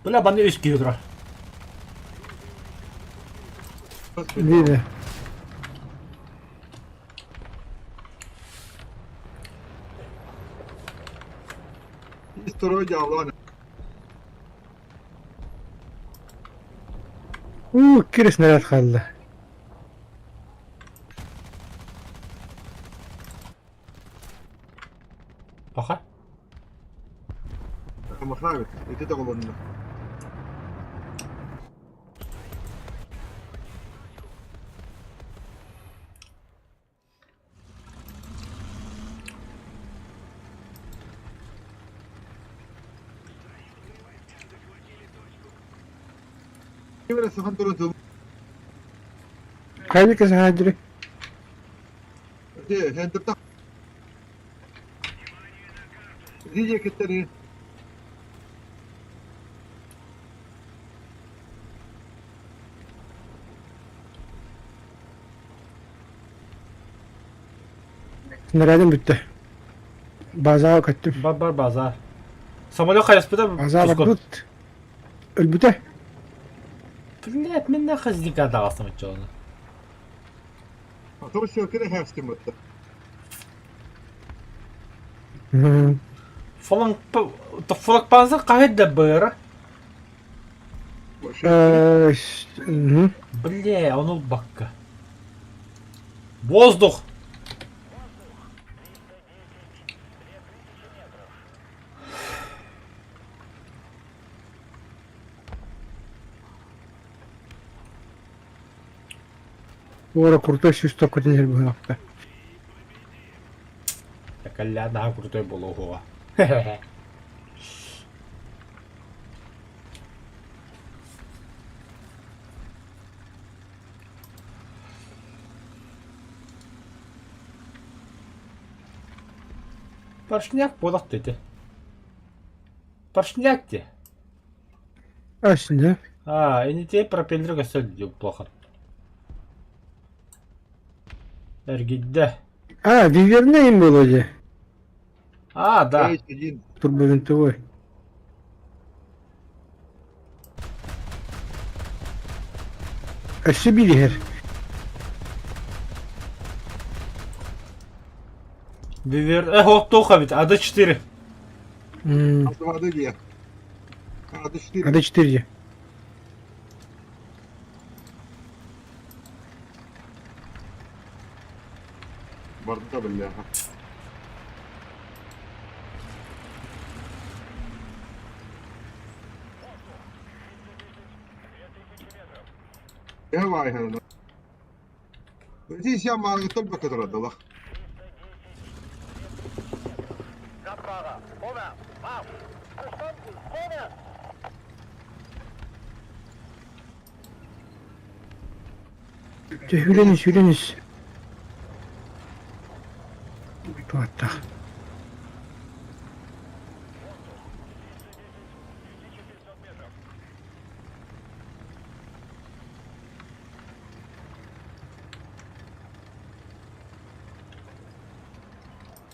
Бля, баны үс киһи турар.
Диде.
Второй дьявол.
Уу, кире снаряд хаалла.
Махаабыт, ити тоҕолонно. Ким эрэ сахан туран тыл
Хайа кэсэһээдири?
Ити хентертах Видео кэттэрин
Снарядым бүттэ. Базаҕа көттүм.
Бар бар база. Самолет хайаспыта
База барбыт. Өлбүтэ.
Блять, мен нахуй даҕасым оччоҕуна.
А то все кире хээстим бытта.
Фоланг фолакпанзер хаһыт да быара. Бля, он бакка. Воздух!
Уора крутой сүүс токкутун иһэр быһыылаахта.
Калля наһаа крутой буолуоҕа. Поршняк буолах дии. Поршняк дии.
Ас да.
А, и не те пропеллер өссө плохо. Эргийдэ.
А, виверна им было дии.
А, да.
H1.
Турбовинтовой. Өссө биир иһэр.
Вивер... Э, вот ведь, АД-4.
А2 дии. АД-4.
АД-4 дии.
Барда бля. Давай, хана. Здесь я могу только которая дала.
Дьэ, сүүрэн ис, сүүрэн ис. Туаттах.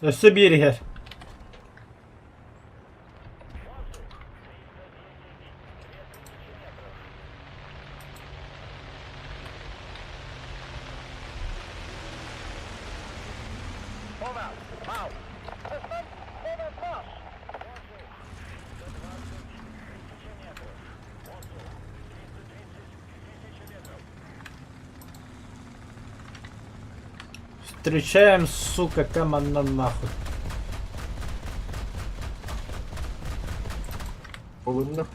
Өссө биир иһэр. Встречаем, сука, команда нахуй.
Олунна.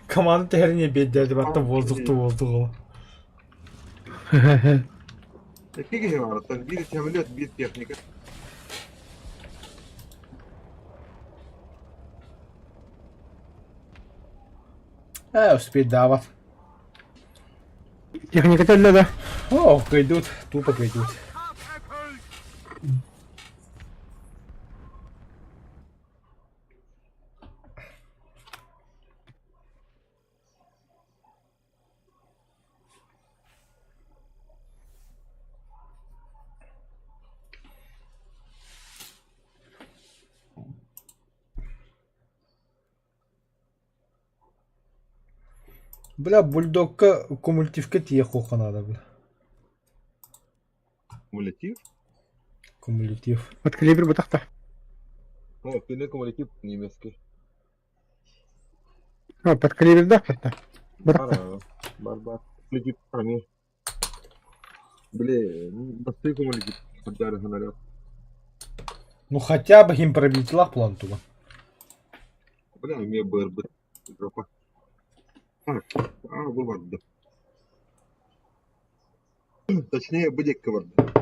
Команда тэһэрин биэрдэ баттан воздухту воздух ол.
Икки киһи барыттан биир самолет, биир техника.
Э, успейдаабат.
Техниката өллө да.
О, кыйдут, тупо кыйдут. Бля, бульдогка кумулятивка тиийэ надо, бля.
Кумулятив?
Кумулятив.
От калибр бытахта.
О, кини кумулятив немецкий.
А, подкалибердаах кытта. Бырахта.
Бар, бар, бар. Летит они. Били, бастыы көҥүл сылдьар снаряд.
Ну хотя бы им пробить план туга.
Бля, эмиэ быарбыт. Жопа. Так, а, бу барда. Точнее, бу диэкки барда.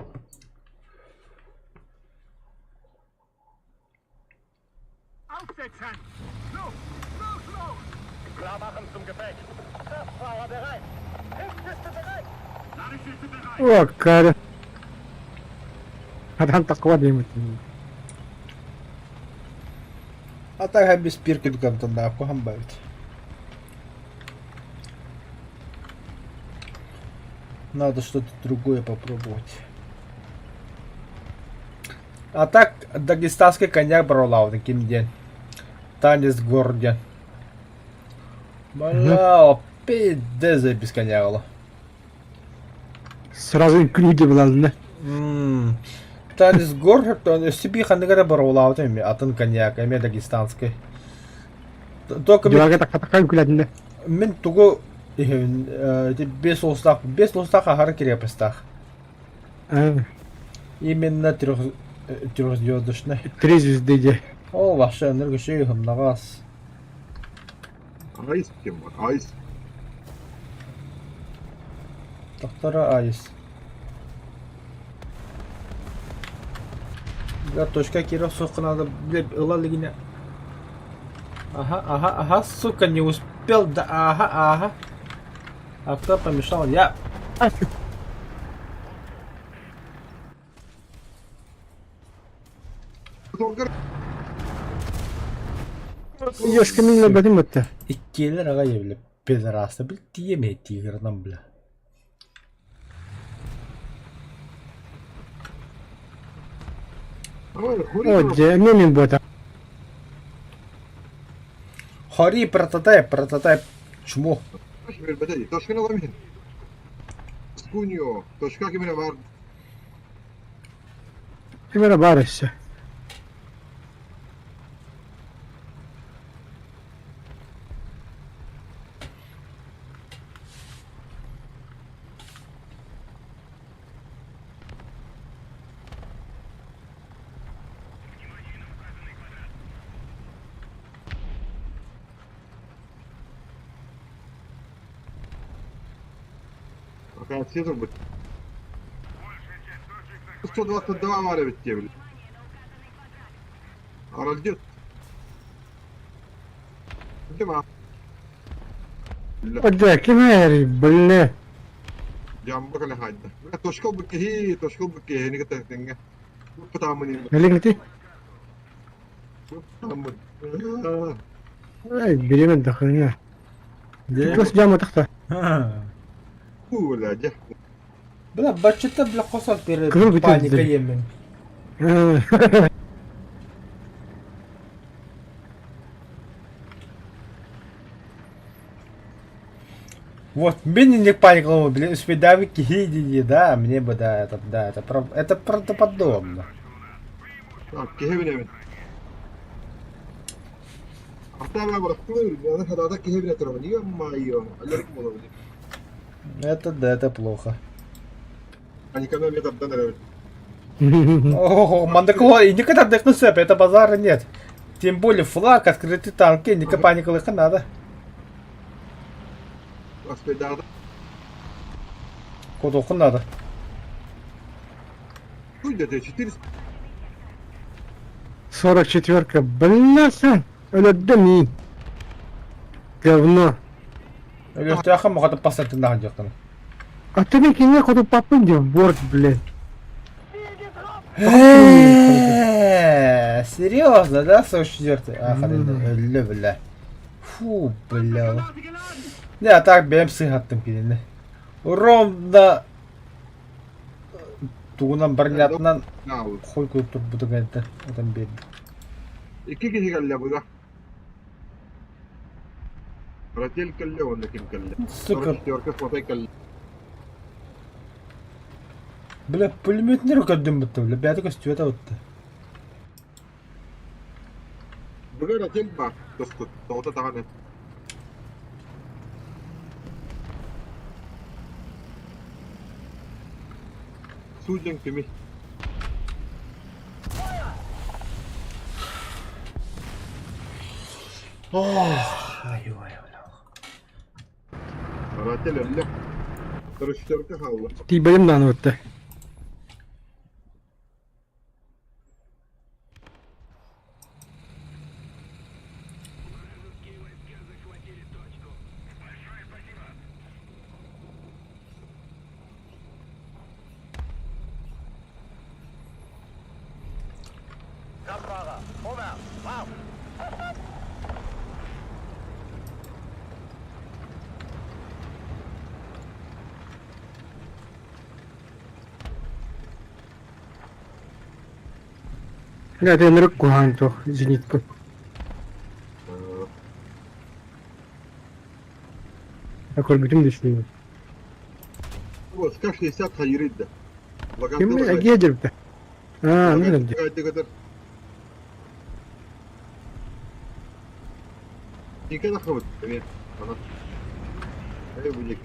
О, каре. Адан такого деймит.
А так без пирки дукантан кухам бавит. Надо что-то другое попробовать. А так, дагестанский коньяк брал таким день. Танец в городе. Бля, пиздец без коньяка.
Сразу инклюде была,
Танец город, то себе ханныгара баролаут эми атын коньяк, эми дагестанский. Только мен,
Дюага так такая инклюдинде.
мен тугу бес улустаах ахара крепостах. Именно трех трехзвездочный.
Три звезды де.
Ол вообще энергошей хымнагас.
Айс кем бар? Айс.
Доктора Айс. Бля, точка киров сука надо, бля, ыла лигине. Ага, ага, ага, сука, не успел, да, ага, ага. А кто помешал? Я.
Ешка мине бәдим өттө.
Иккиэлэр аҕай бля, пидорасы, бля, тиэмэ тигрынан, бля.
О, де, мен бота.
Хори, прототайп, прототайп, чмо.
Точка аламин. Скуньо. Точка кимине бар.
Кимере бар өссө.
Пока Цезарь будет. 122 бар эбит диэбил. Аралдьыт. Дима.
О, де, кимере, бля.
Жамба кэлэ хаайда. Точка бу киһи, точка бу киһини кытта тэҥҥэ. Бу
Элегити.
Тамын.
Ай, беремен да хрена. Көс жама тахта.
Бу бля, дьэ.
Бля, бачыта, бля, косок перед
Кырыл бүтүн
паника
дили.
емен. Вот, мне не паниковал, блин, успедави киди, да, мне бы, да, это, это правдоподобно.
Так, киһи билэбин. Артабра барахтылыр, аны хадада киһи билэ турабын. Ё-моё, аллерик буолабын.
Это да, это плохо.
Паниканы эмиэ тардан эрэбин.
Ого, мандакова, и никогда дыхнуть это базара нет. Тем более флаг, открытый танки, ника паникалыха надо.
Аспайдаада
Кодоху надо.
Хуй да 400.
44-ка, бляха. Өлөддө Говно.
Өлөстөөхө мохото пасатын нахан жактан.
А ты мен кине ходу папын де борт, блин.
Серьезно, да, 44-й? А, хрен, өллө, бля. Фу, бля. Не, а так бэм сыхаттым кинини. Ровно тугунан барнятынан хой көрүп турбутук энте. Отан берди.
Икки киһи кэллэ буга. Ратель кэллэ уонна ким кэллэ.
Сука,
44 фотой кэллэ.
бля, пулеметнер көрдүм бутта, бля, бәті көстүбөт абытты.
Буга ратель бар. Достут. Тоҕото даҕаны. Судьян кимий?
Ох, ай-ой,
Аратель өллө. Көрүстөргө хаалла.
Тиийбэтим даҕаны бытта.
Вражеские войска захватили точку. Большое спасибо.
Дьэ, ити ынырык куһаҕан туох зенитка. Көрбүтүм да үчүгэй.
Ска 60 хайырыйда.
Ким эгиэ дьэрбитэ? Аа, ну дьэ.
Никэ тахабыт эмиэ. Ана. Эй, будик.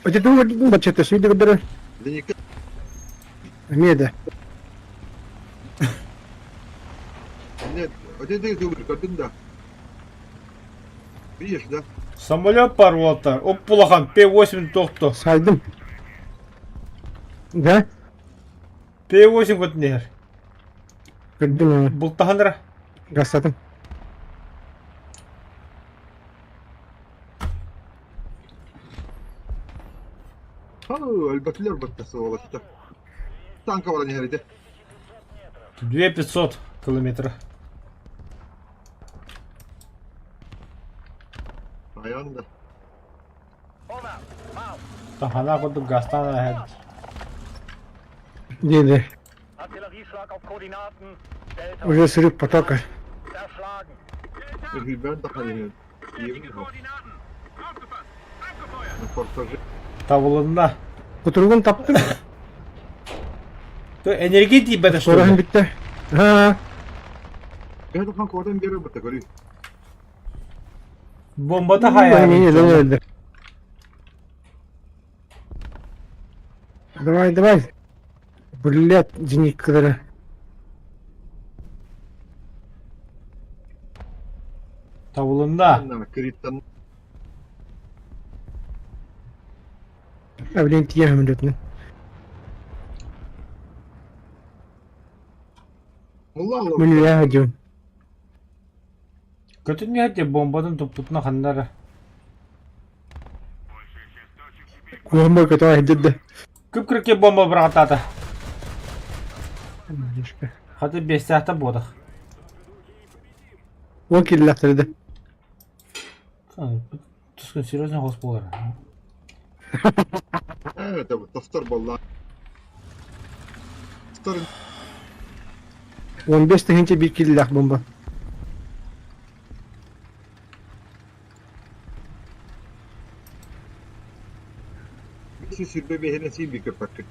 Ити тугу баччата сүйдүгүдөрө?
Зенитка
Эмиэ да.
Нет, один ты көрдүм да. Видишь, да?
Самолет порвал-то. Оп, П-8 тохто.
Сайдым. Да?
П-8 көтүнэр.
Көрдүм.
Бултаһанра.
Гастатым.
Хау, өлбөтүлэр бытта сволочтар. Танка баран иһэр ити.
2500 километров.
Айан да.
Тахана курдук газтаан аһан.
Диэди. Уже срыв потока.
Үһүйбээн тахан иһэр. Репортажы.
Табылынна.
Кутуругун таптым.
То энергия тиийбэтэ что
Кораһын
ли?
бүттэ. Аа,
Төһө тахан куотан биэрэр бытта көрүй.
Бомбата
не,
хайа.
давай, да. Давай, давай. Блядь, зениткалары.
Табылынна.
Криттан
А, блин, тиийэн самолетунан.
Мулла
Мин үөһэ сылдьабын.
Көтүннэ бомбатын туппутуна ханнара.
Куһаҕан көтөҕө сылдьар да.
Күп-күрүккэ бомба быраҕаттаата. Хата биэстээхтэ буотах.
Уон киирилэхтэрэ да.
Тускун серьезно хос буолар.
Это тостор болла. Тостор
15 тыһыынча биир киилэлээх бомба.
Сүрбэ биэһинэн сиин биир көппөккүн.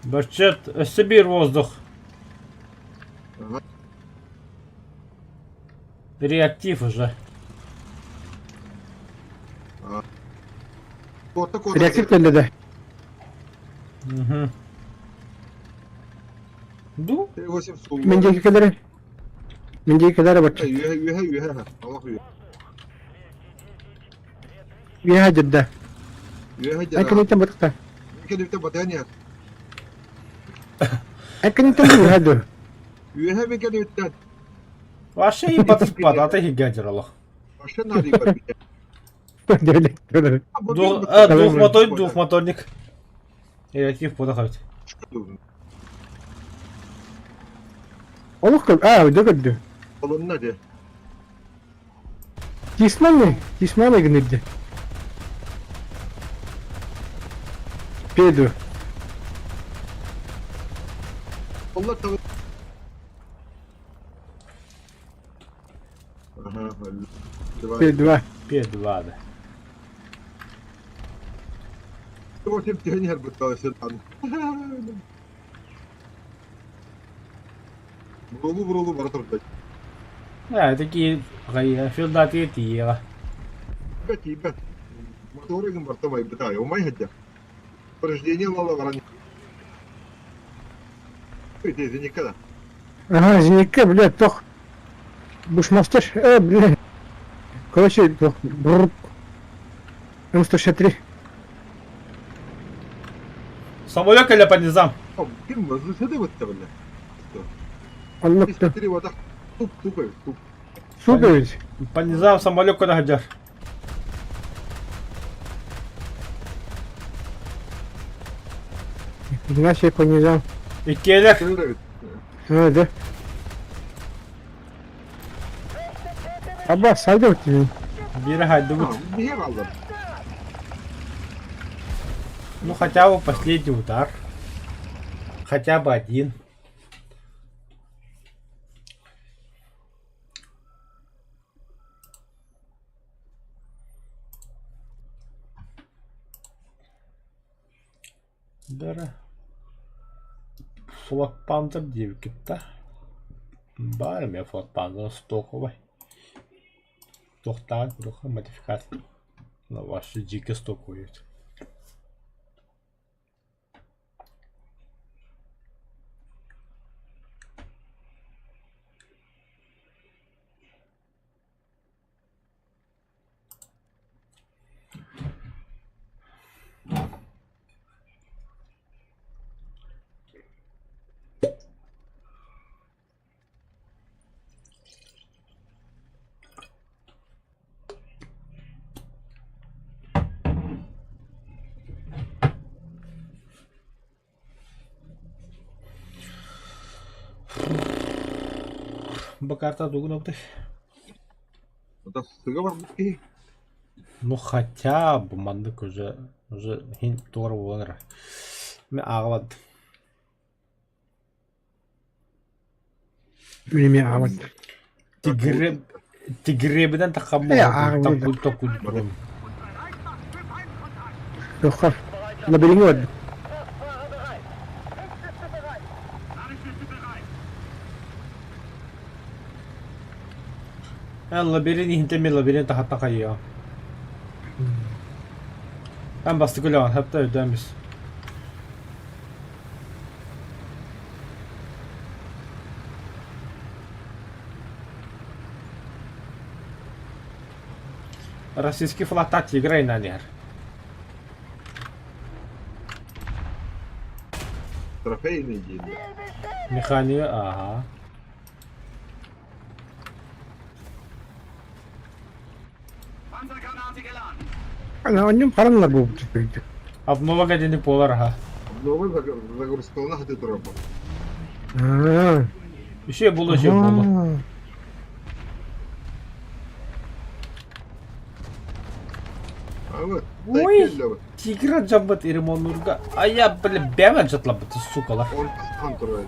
Баччат өссө биир воздух.
Ага.
Реактив уже.
Куотта куота.
Реактив кэллэ да.
Угу. Ду?
8 сул.
Мин диэки кэлэрэ. Мин диэки кэлэрэ бачча.
Үөһэ үөһэ үөһэ. Аллах үөһэ.
Үөһэ дьэрдэ.
Үөһэ
Ай
дьара.
кэнниттэн батыкта.
Кэнниттэн батыһан иһэр.
Ай кэнниттэн үөһэ дуо?
Үөһэ мин кэнниттэн.
Вообще и батыспат, ата хиггадер олох.
Вообще надо ебать.
Двухмотор, двухмоторник. Реактив подохать.
Олох көр, аа, өйдө көрдү.
Олонна де.
Тисман Тисман гынырды. Педу.
Allah tabi. Ага,
П2.
П2, да.
8 тренер бытался там. Буруолуу-буруолуу бара турда.
Ээ, ити кии филдатыгар тиийиэҕэ.
Тиийбэт, тиийбэт. Мотор игин барта байбыта, умай сылдьар. Упреждение ылала баран. Ити зенитка да.
Ага, зенитка, блядь, тох. Бушмастер, блядь. Короче, тох, бррр. М163.
Самолет кэлэ по низам.
Ким воздушный бытта бля.
Оннук да.
Смотри, вот так туп тупой, туп.
Супер ведь.
По низам самолет куда сылдьар.
Иначе по низам.
Иккиэлэр.
А, да. Аба, сайдыбыт дии.
Биирэ хайдыбыт.
Биһиэ хааллар.
Ну хотя бы последний удар. Хотя бы один. Бары Флот диэбиккит да? Баар эмиэ Флот Пантер стоковай. Туохтааҕын куруук модификация вообще дьиикэ стоковай эбит. Бу карта тугун опты?
Сыга барбыт киһи.
Ну хотя бы маннык уже уже хин туора буолан эрэр. Мин ааҕабат.
Мин эмиэ ааҕабат.
Тигре тигребинэн таххам
Э, ааҕабын да.
токуй токуй турум.
Суоххар. Лабиринҥа барбыт.
Эн лабиринт иһинтэн мин лабиринт таһаттан хайыаҕым. Эн бастакы үлэҕин хапта өйдөөн бис. Российский флота тигра инан иһэр.
Трофейный день.
Механика, ага.
Оонньуум харанылар буолбут үчүгэйдик.
Обнова диэни буолар аха.
Обнова загрузкалана хаты турар
Аа.
Үчүгэй буолуо, үчүгэй буолуо. Ой, тигра дьаммыт ремоннурга. А я, блин, бэм дьатлабыт, сукалар.
Он турар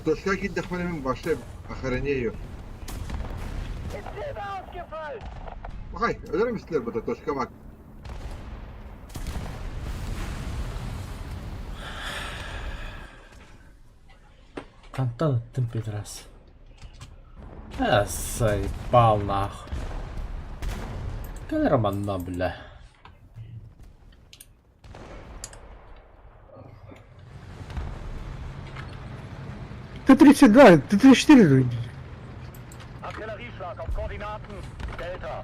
Точка киирдэхпинэ мин вообще охренею. Бахай, өлөр эмистилэр бата точка бак.
Хантан ыттым пидорас? Э, заебал нахуй. Кэл манна, бля.
Т-32, Т-34
Artillerieschlag auf Koordinaten Delta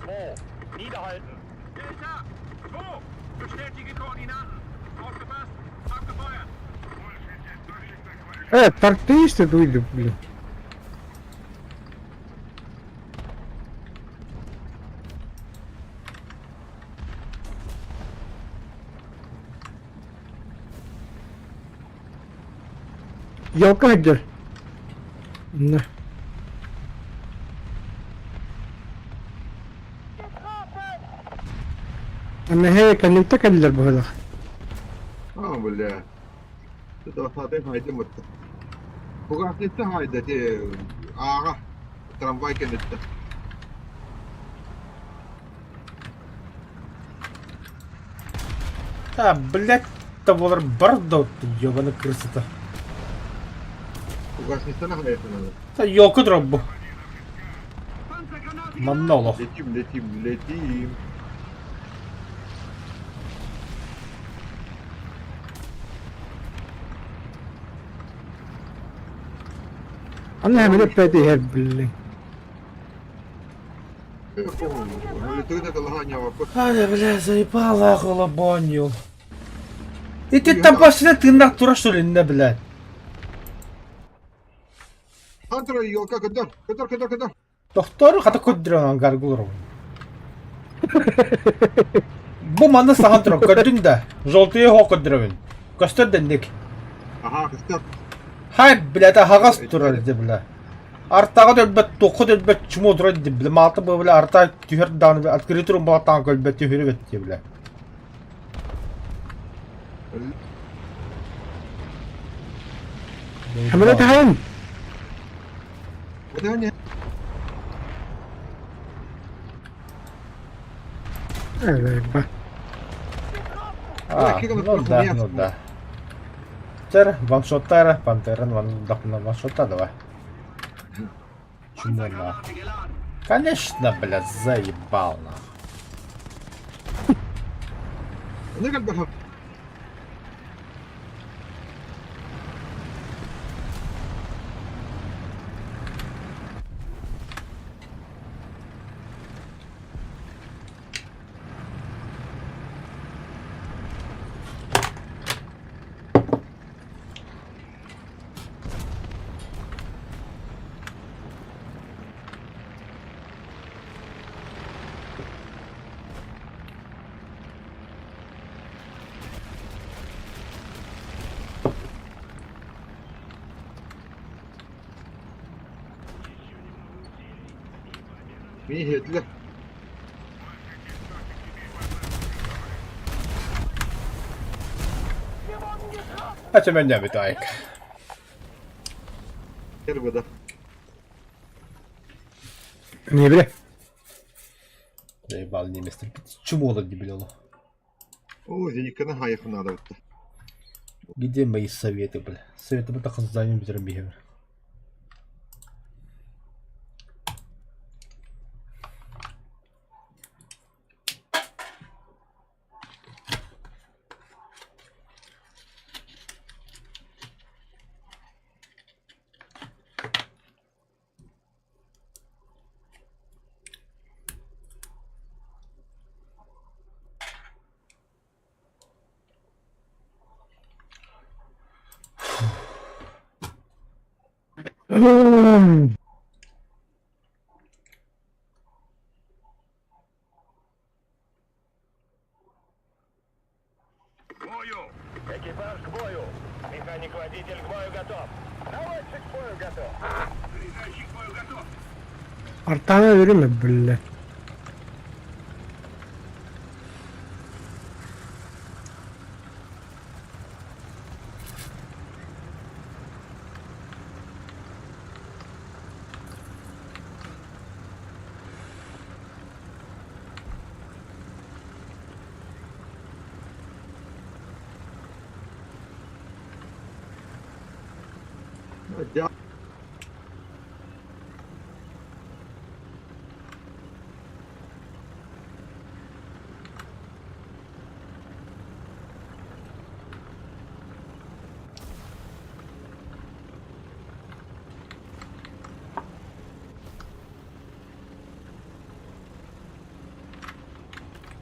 2. Niederhalten. Delta 2. Bestätige Koordinaten. Aufgepasst. Abgefeuert.
Тартеисты выйду, блин. Елка сылдьар. На. Аны кэнниттэн кэллилэр быһыылаах.
А, бля. Это саатын хайдым бытта. Бугатыта хайда те ааҕа трамвай кэнниттэн.
Да, блядь, да буолар бар да ёбаны крысата.
Угасницаны хайахынады.
Та ёлка дроббу. Манна олох.
Летим, летим, летим.
Анна хэмиле пэт иһэр биллин.
Аля, бля, заебала голобонью. И ты там после тыыннаах тура что ли, не, блядь?
Хантер елка көдөр, көдөр, көдөр, көдөр.
Тохтор хата көддүрэн гаргулар. Бу манна сахан турар, көрдүн да. Желтые хо көддүрөбүн. Көстөр дэнник.
Аха, көстөр.
Хай, блядь, аһаҕас турар ди, бля. Артаҕа өлбөт, туохха да өлбөт, чмо турар ди, бля. Маата бу, бля, арта түһэр даҕаны, бля, открытый румбалаттаан көлбөт, түһүрүбэт ди, бля.
Хэмиле таһын. Ба.
А, ну да, ну да. Тер, ваншоттара, пантеран, ван, ваншота давай. Чмо нахуй. Конечно, блядь, заебал нахуй.
Мин
Это меня витайк.
Первый,
Не бля.
Заебал немец. Чему он дебилило?
О, зениканы хайых надо.
Где мои советы, бля? Советы мы так займем бигер.
Экипаж к бою! Механик-водитель к бою готов! Наводчик к бою готов! Заряжающий к бою готов!
Артана вериме бля.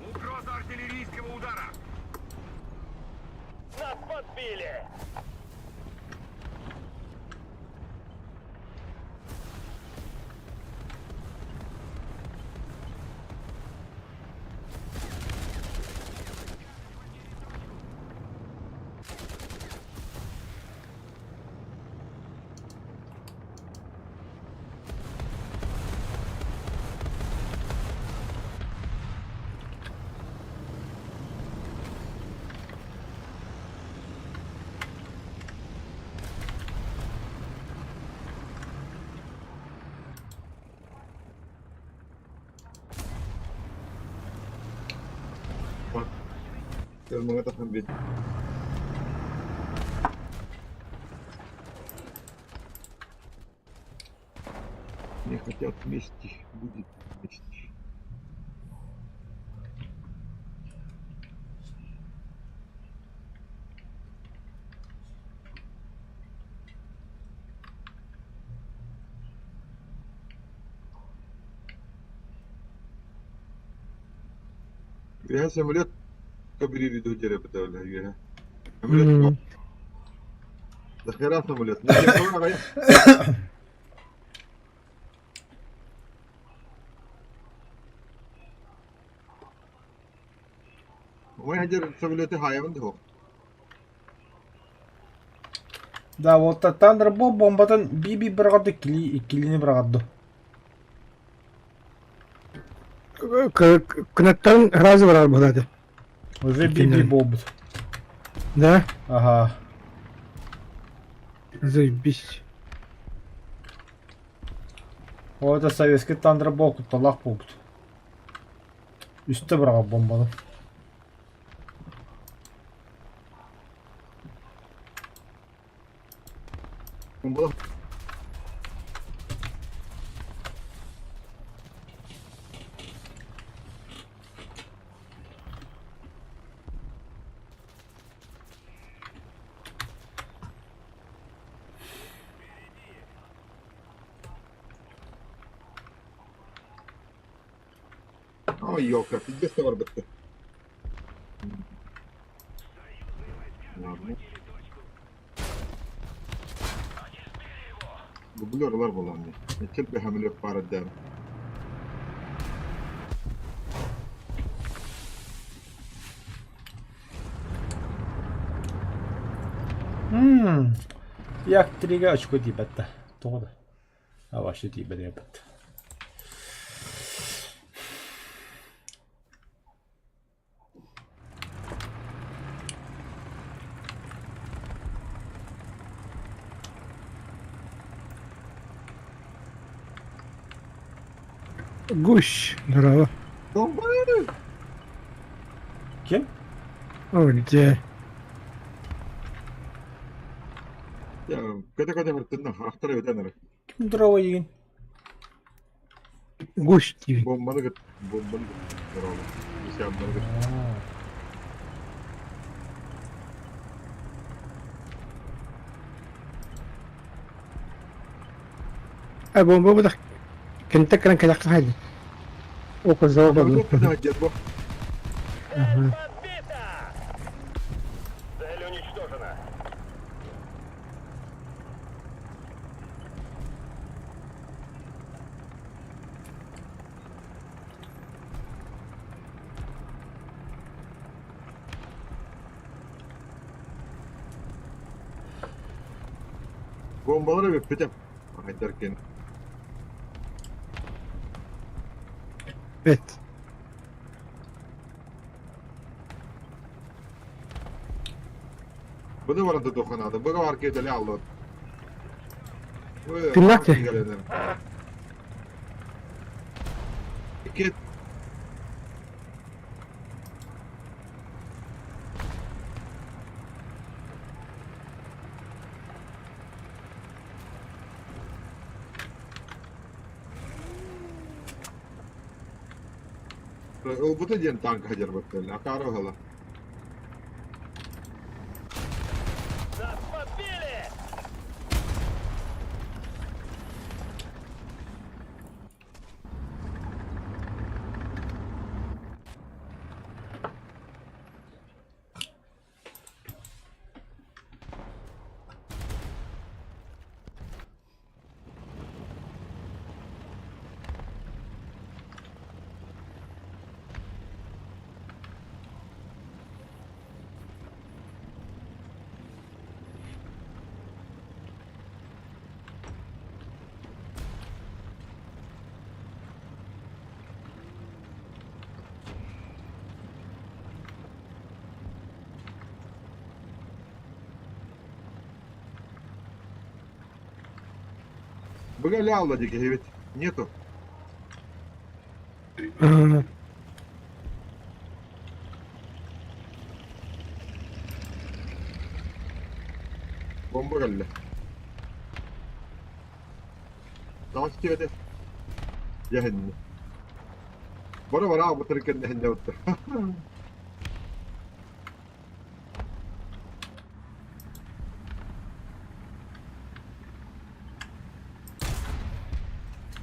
Угроза артиллерийского удара! Нас подбили!
Mga tahan bit. Месть будет месть. Үөһэ самолет кабрири дьэрэ быталла үөһэ. Самолет Нахера самолет? Ой, хадьар самолеты хаайабын да
Да, вот Thunderbolt бомбатын би-би быраҕарды иккили иккилини быраҕарды.
Кынаттарын сразу барар буолааты.
Уже би-би буолбут.
Да?
Ага.
Заебись.
Ол это советский Thunderbolt кутталаах буолбут. Үстэ быраҕар бомбаны.
Ой, ёлка, пиздец барбытты. Ладно. Дублерлар буолан Кэлбэ самолет баар эрдэҕинэ.
Ммм, Як 3 очко тиийбэт да. Тоҕо да? А вообще тиийбэт эбит.
Гусь, здорово.
Ким?
О, где?
Көтө-көтө бартынна, ахтар өтөн эрэ.
Ким здорово диигин?
Гусь диибин.
Бомбаны кыт, бомбаны кыт. Здорово. Исямманы кыт.
А бомба бу кентек кэлэн кэлэххэ хайдын. О, козел Ага.
Цель уничтожена.
Бомбалары бүппүтэ. Хайдар кин.
Бэт.
Бұны барында доханады. Бұға бар кетелі алды.
Тыннах те.
Кет. Ылбыта диэн танк хадьарбыттар. Акара ыһала.
Нас подбили!
Быга ляалла диэки эбит. Нету.
Ага.
Бомба кэллэ. Таҕыс диэбэтэ. Дьэһинни. Бара-бара аҕабыттарын кэннэһиннэ бытта.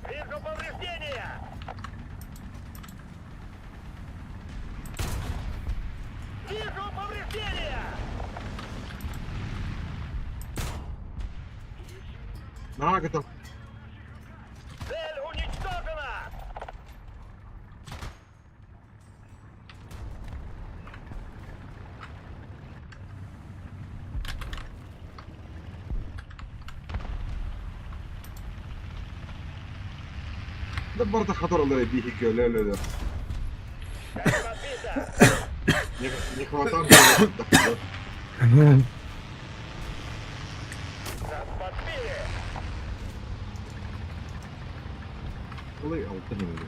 Вижу повреждения! Вижу повреждения!
Наһаа кытал.
Цель уничтожена!
Да барыта хатораллар биһиги өлө өлө өлө. Не, не хватает.
Нас подбили!
Ылый алта нэмэлэ.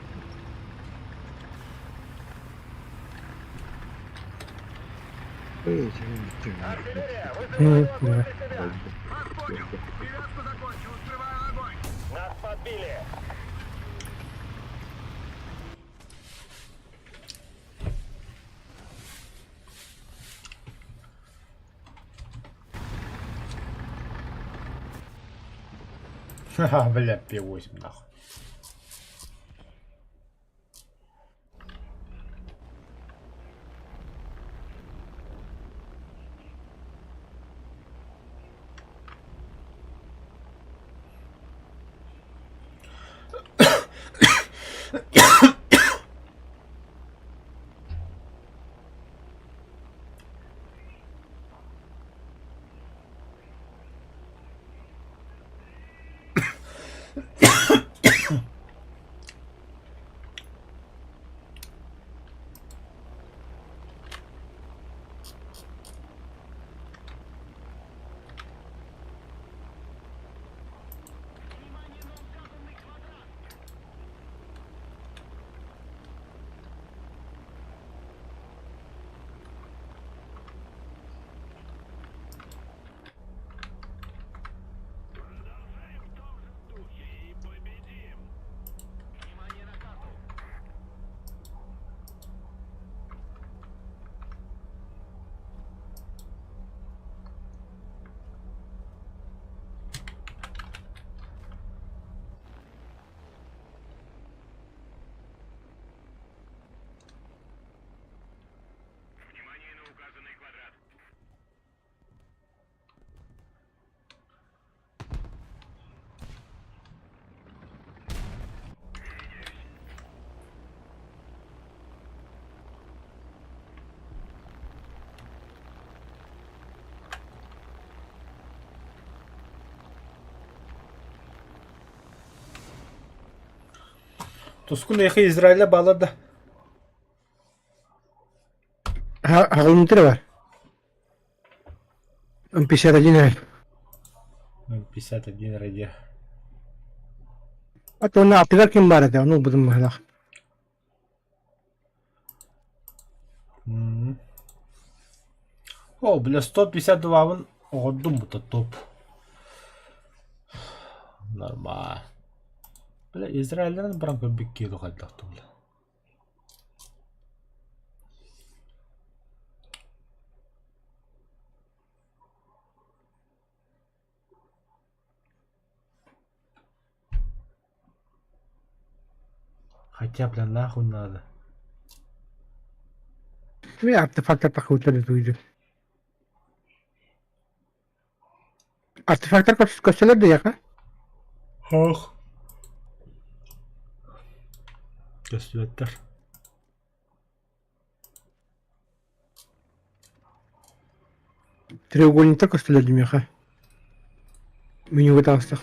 Артиллерия, вызываю огонь на себя!
Вас понял. Привязку закончил, открываю огонь.
Нас подбили!
Ха-ха, бля, П8 нахуй.
Продолжаем в том же духе и победим! Внимание на карту! Внимание на указанный квадрат.
Тускун эйхэ Израиля баалар да?
Аҕалымтыр бар. 51
51 ради.
А то уонна аттыгар ким баар этэ, ону ылбытым быһыылаах.
О, бля, 152-бын оҕордум бута топ. Нормально. Бля, Израильларын баран көрбүт киһи хайдах бля. Хотя, бля, нахуй надо.
Эмиэ артефактар тахсыбыттар этэ Артефактар көстөлөр диэхэ?
Ох. Көстүбэттэр.
Треугольниктар көстөлөр диэхэ. Менюга таҕыстах.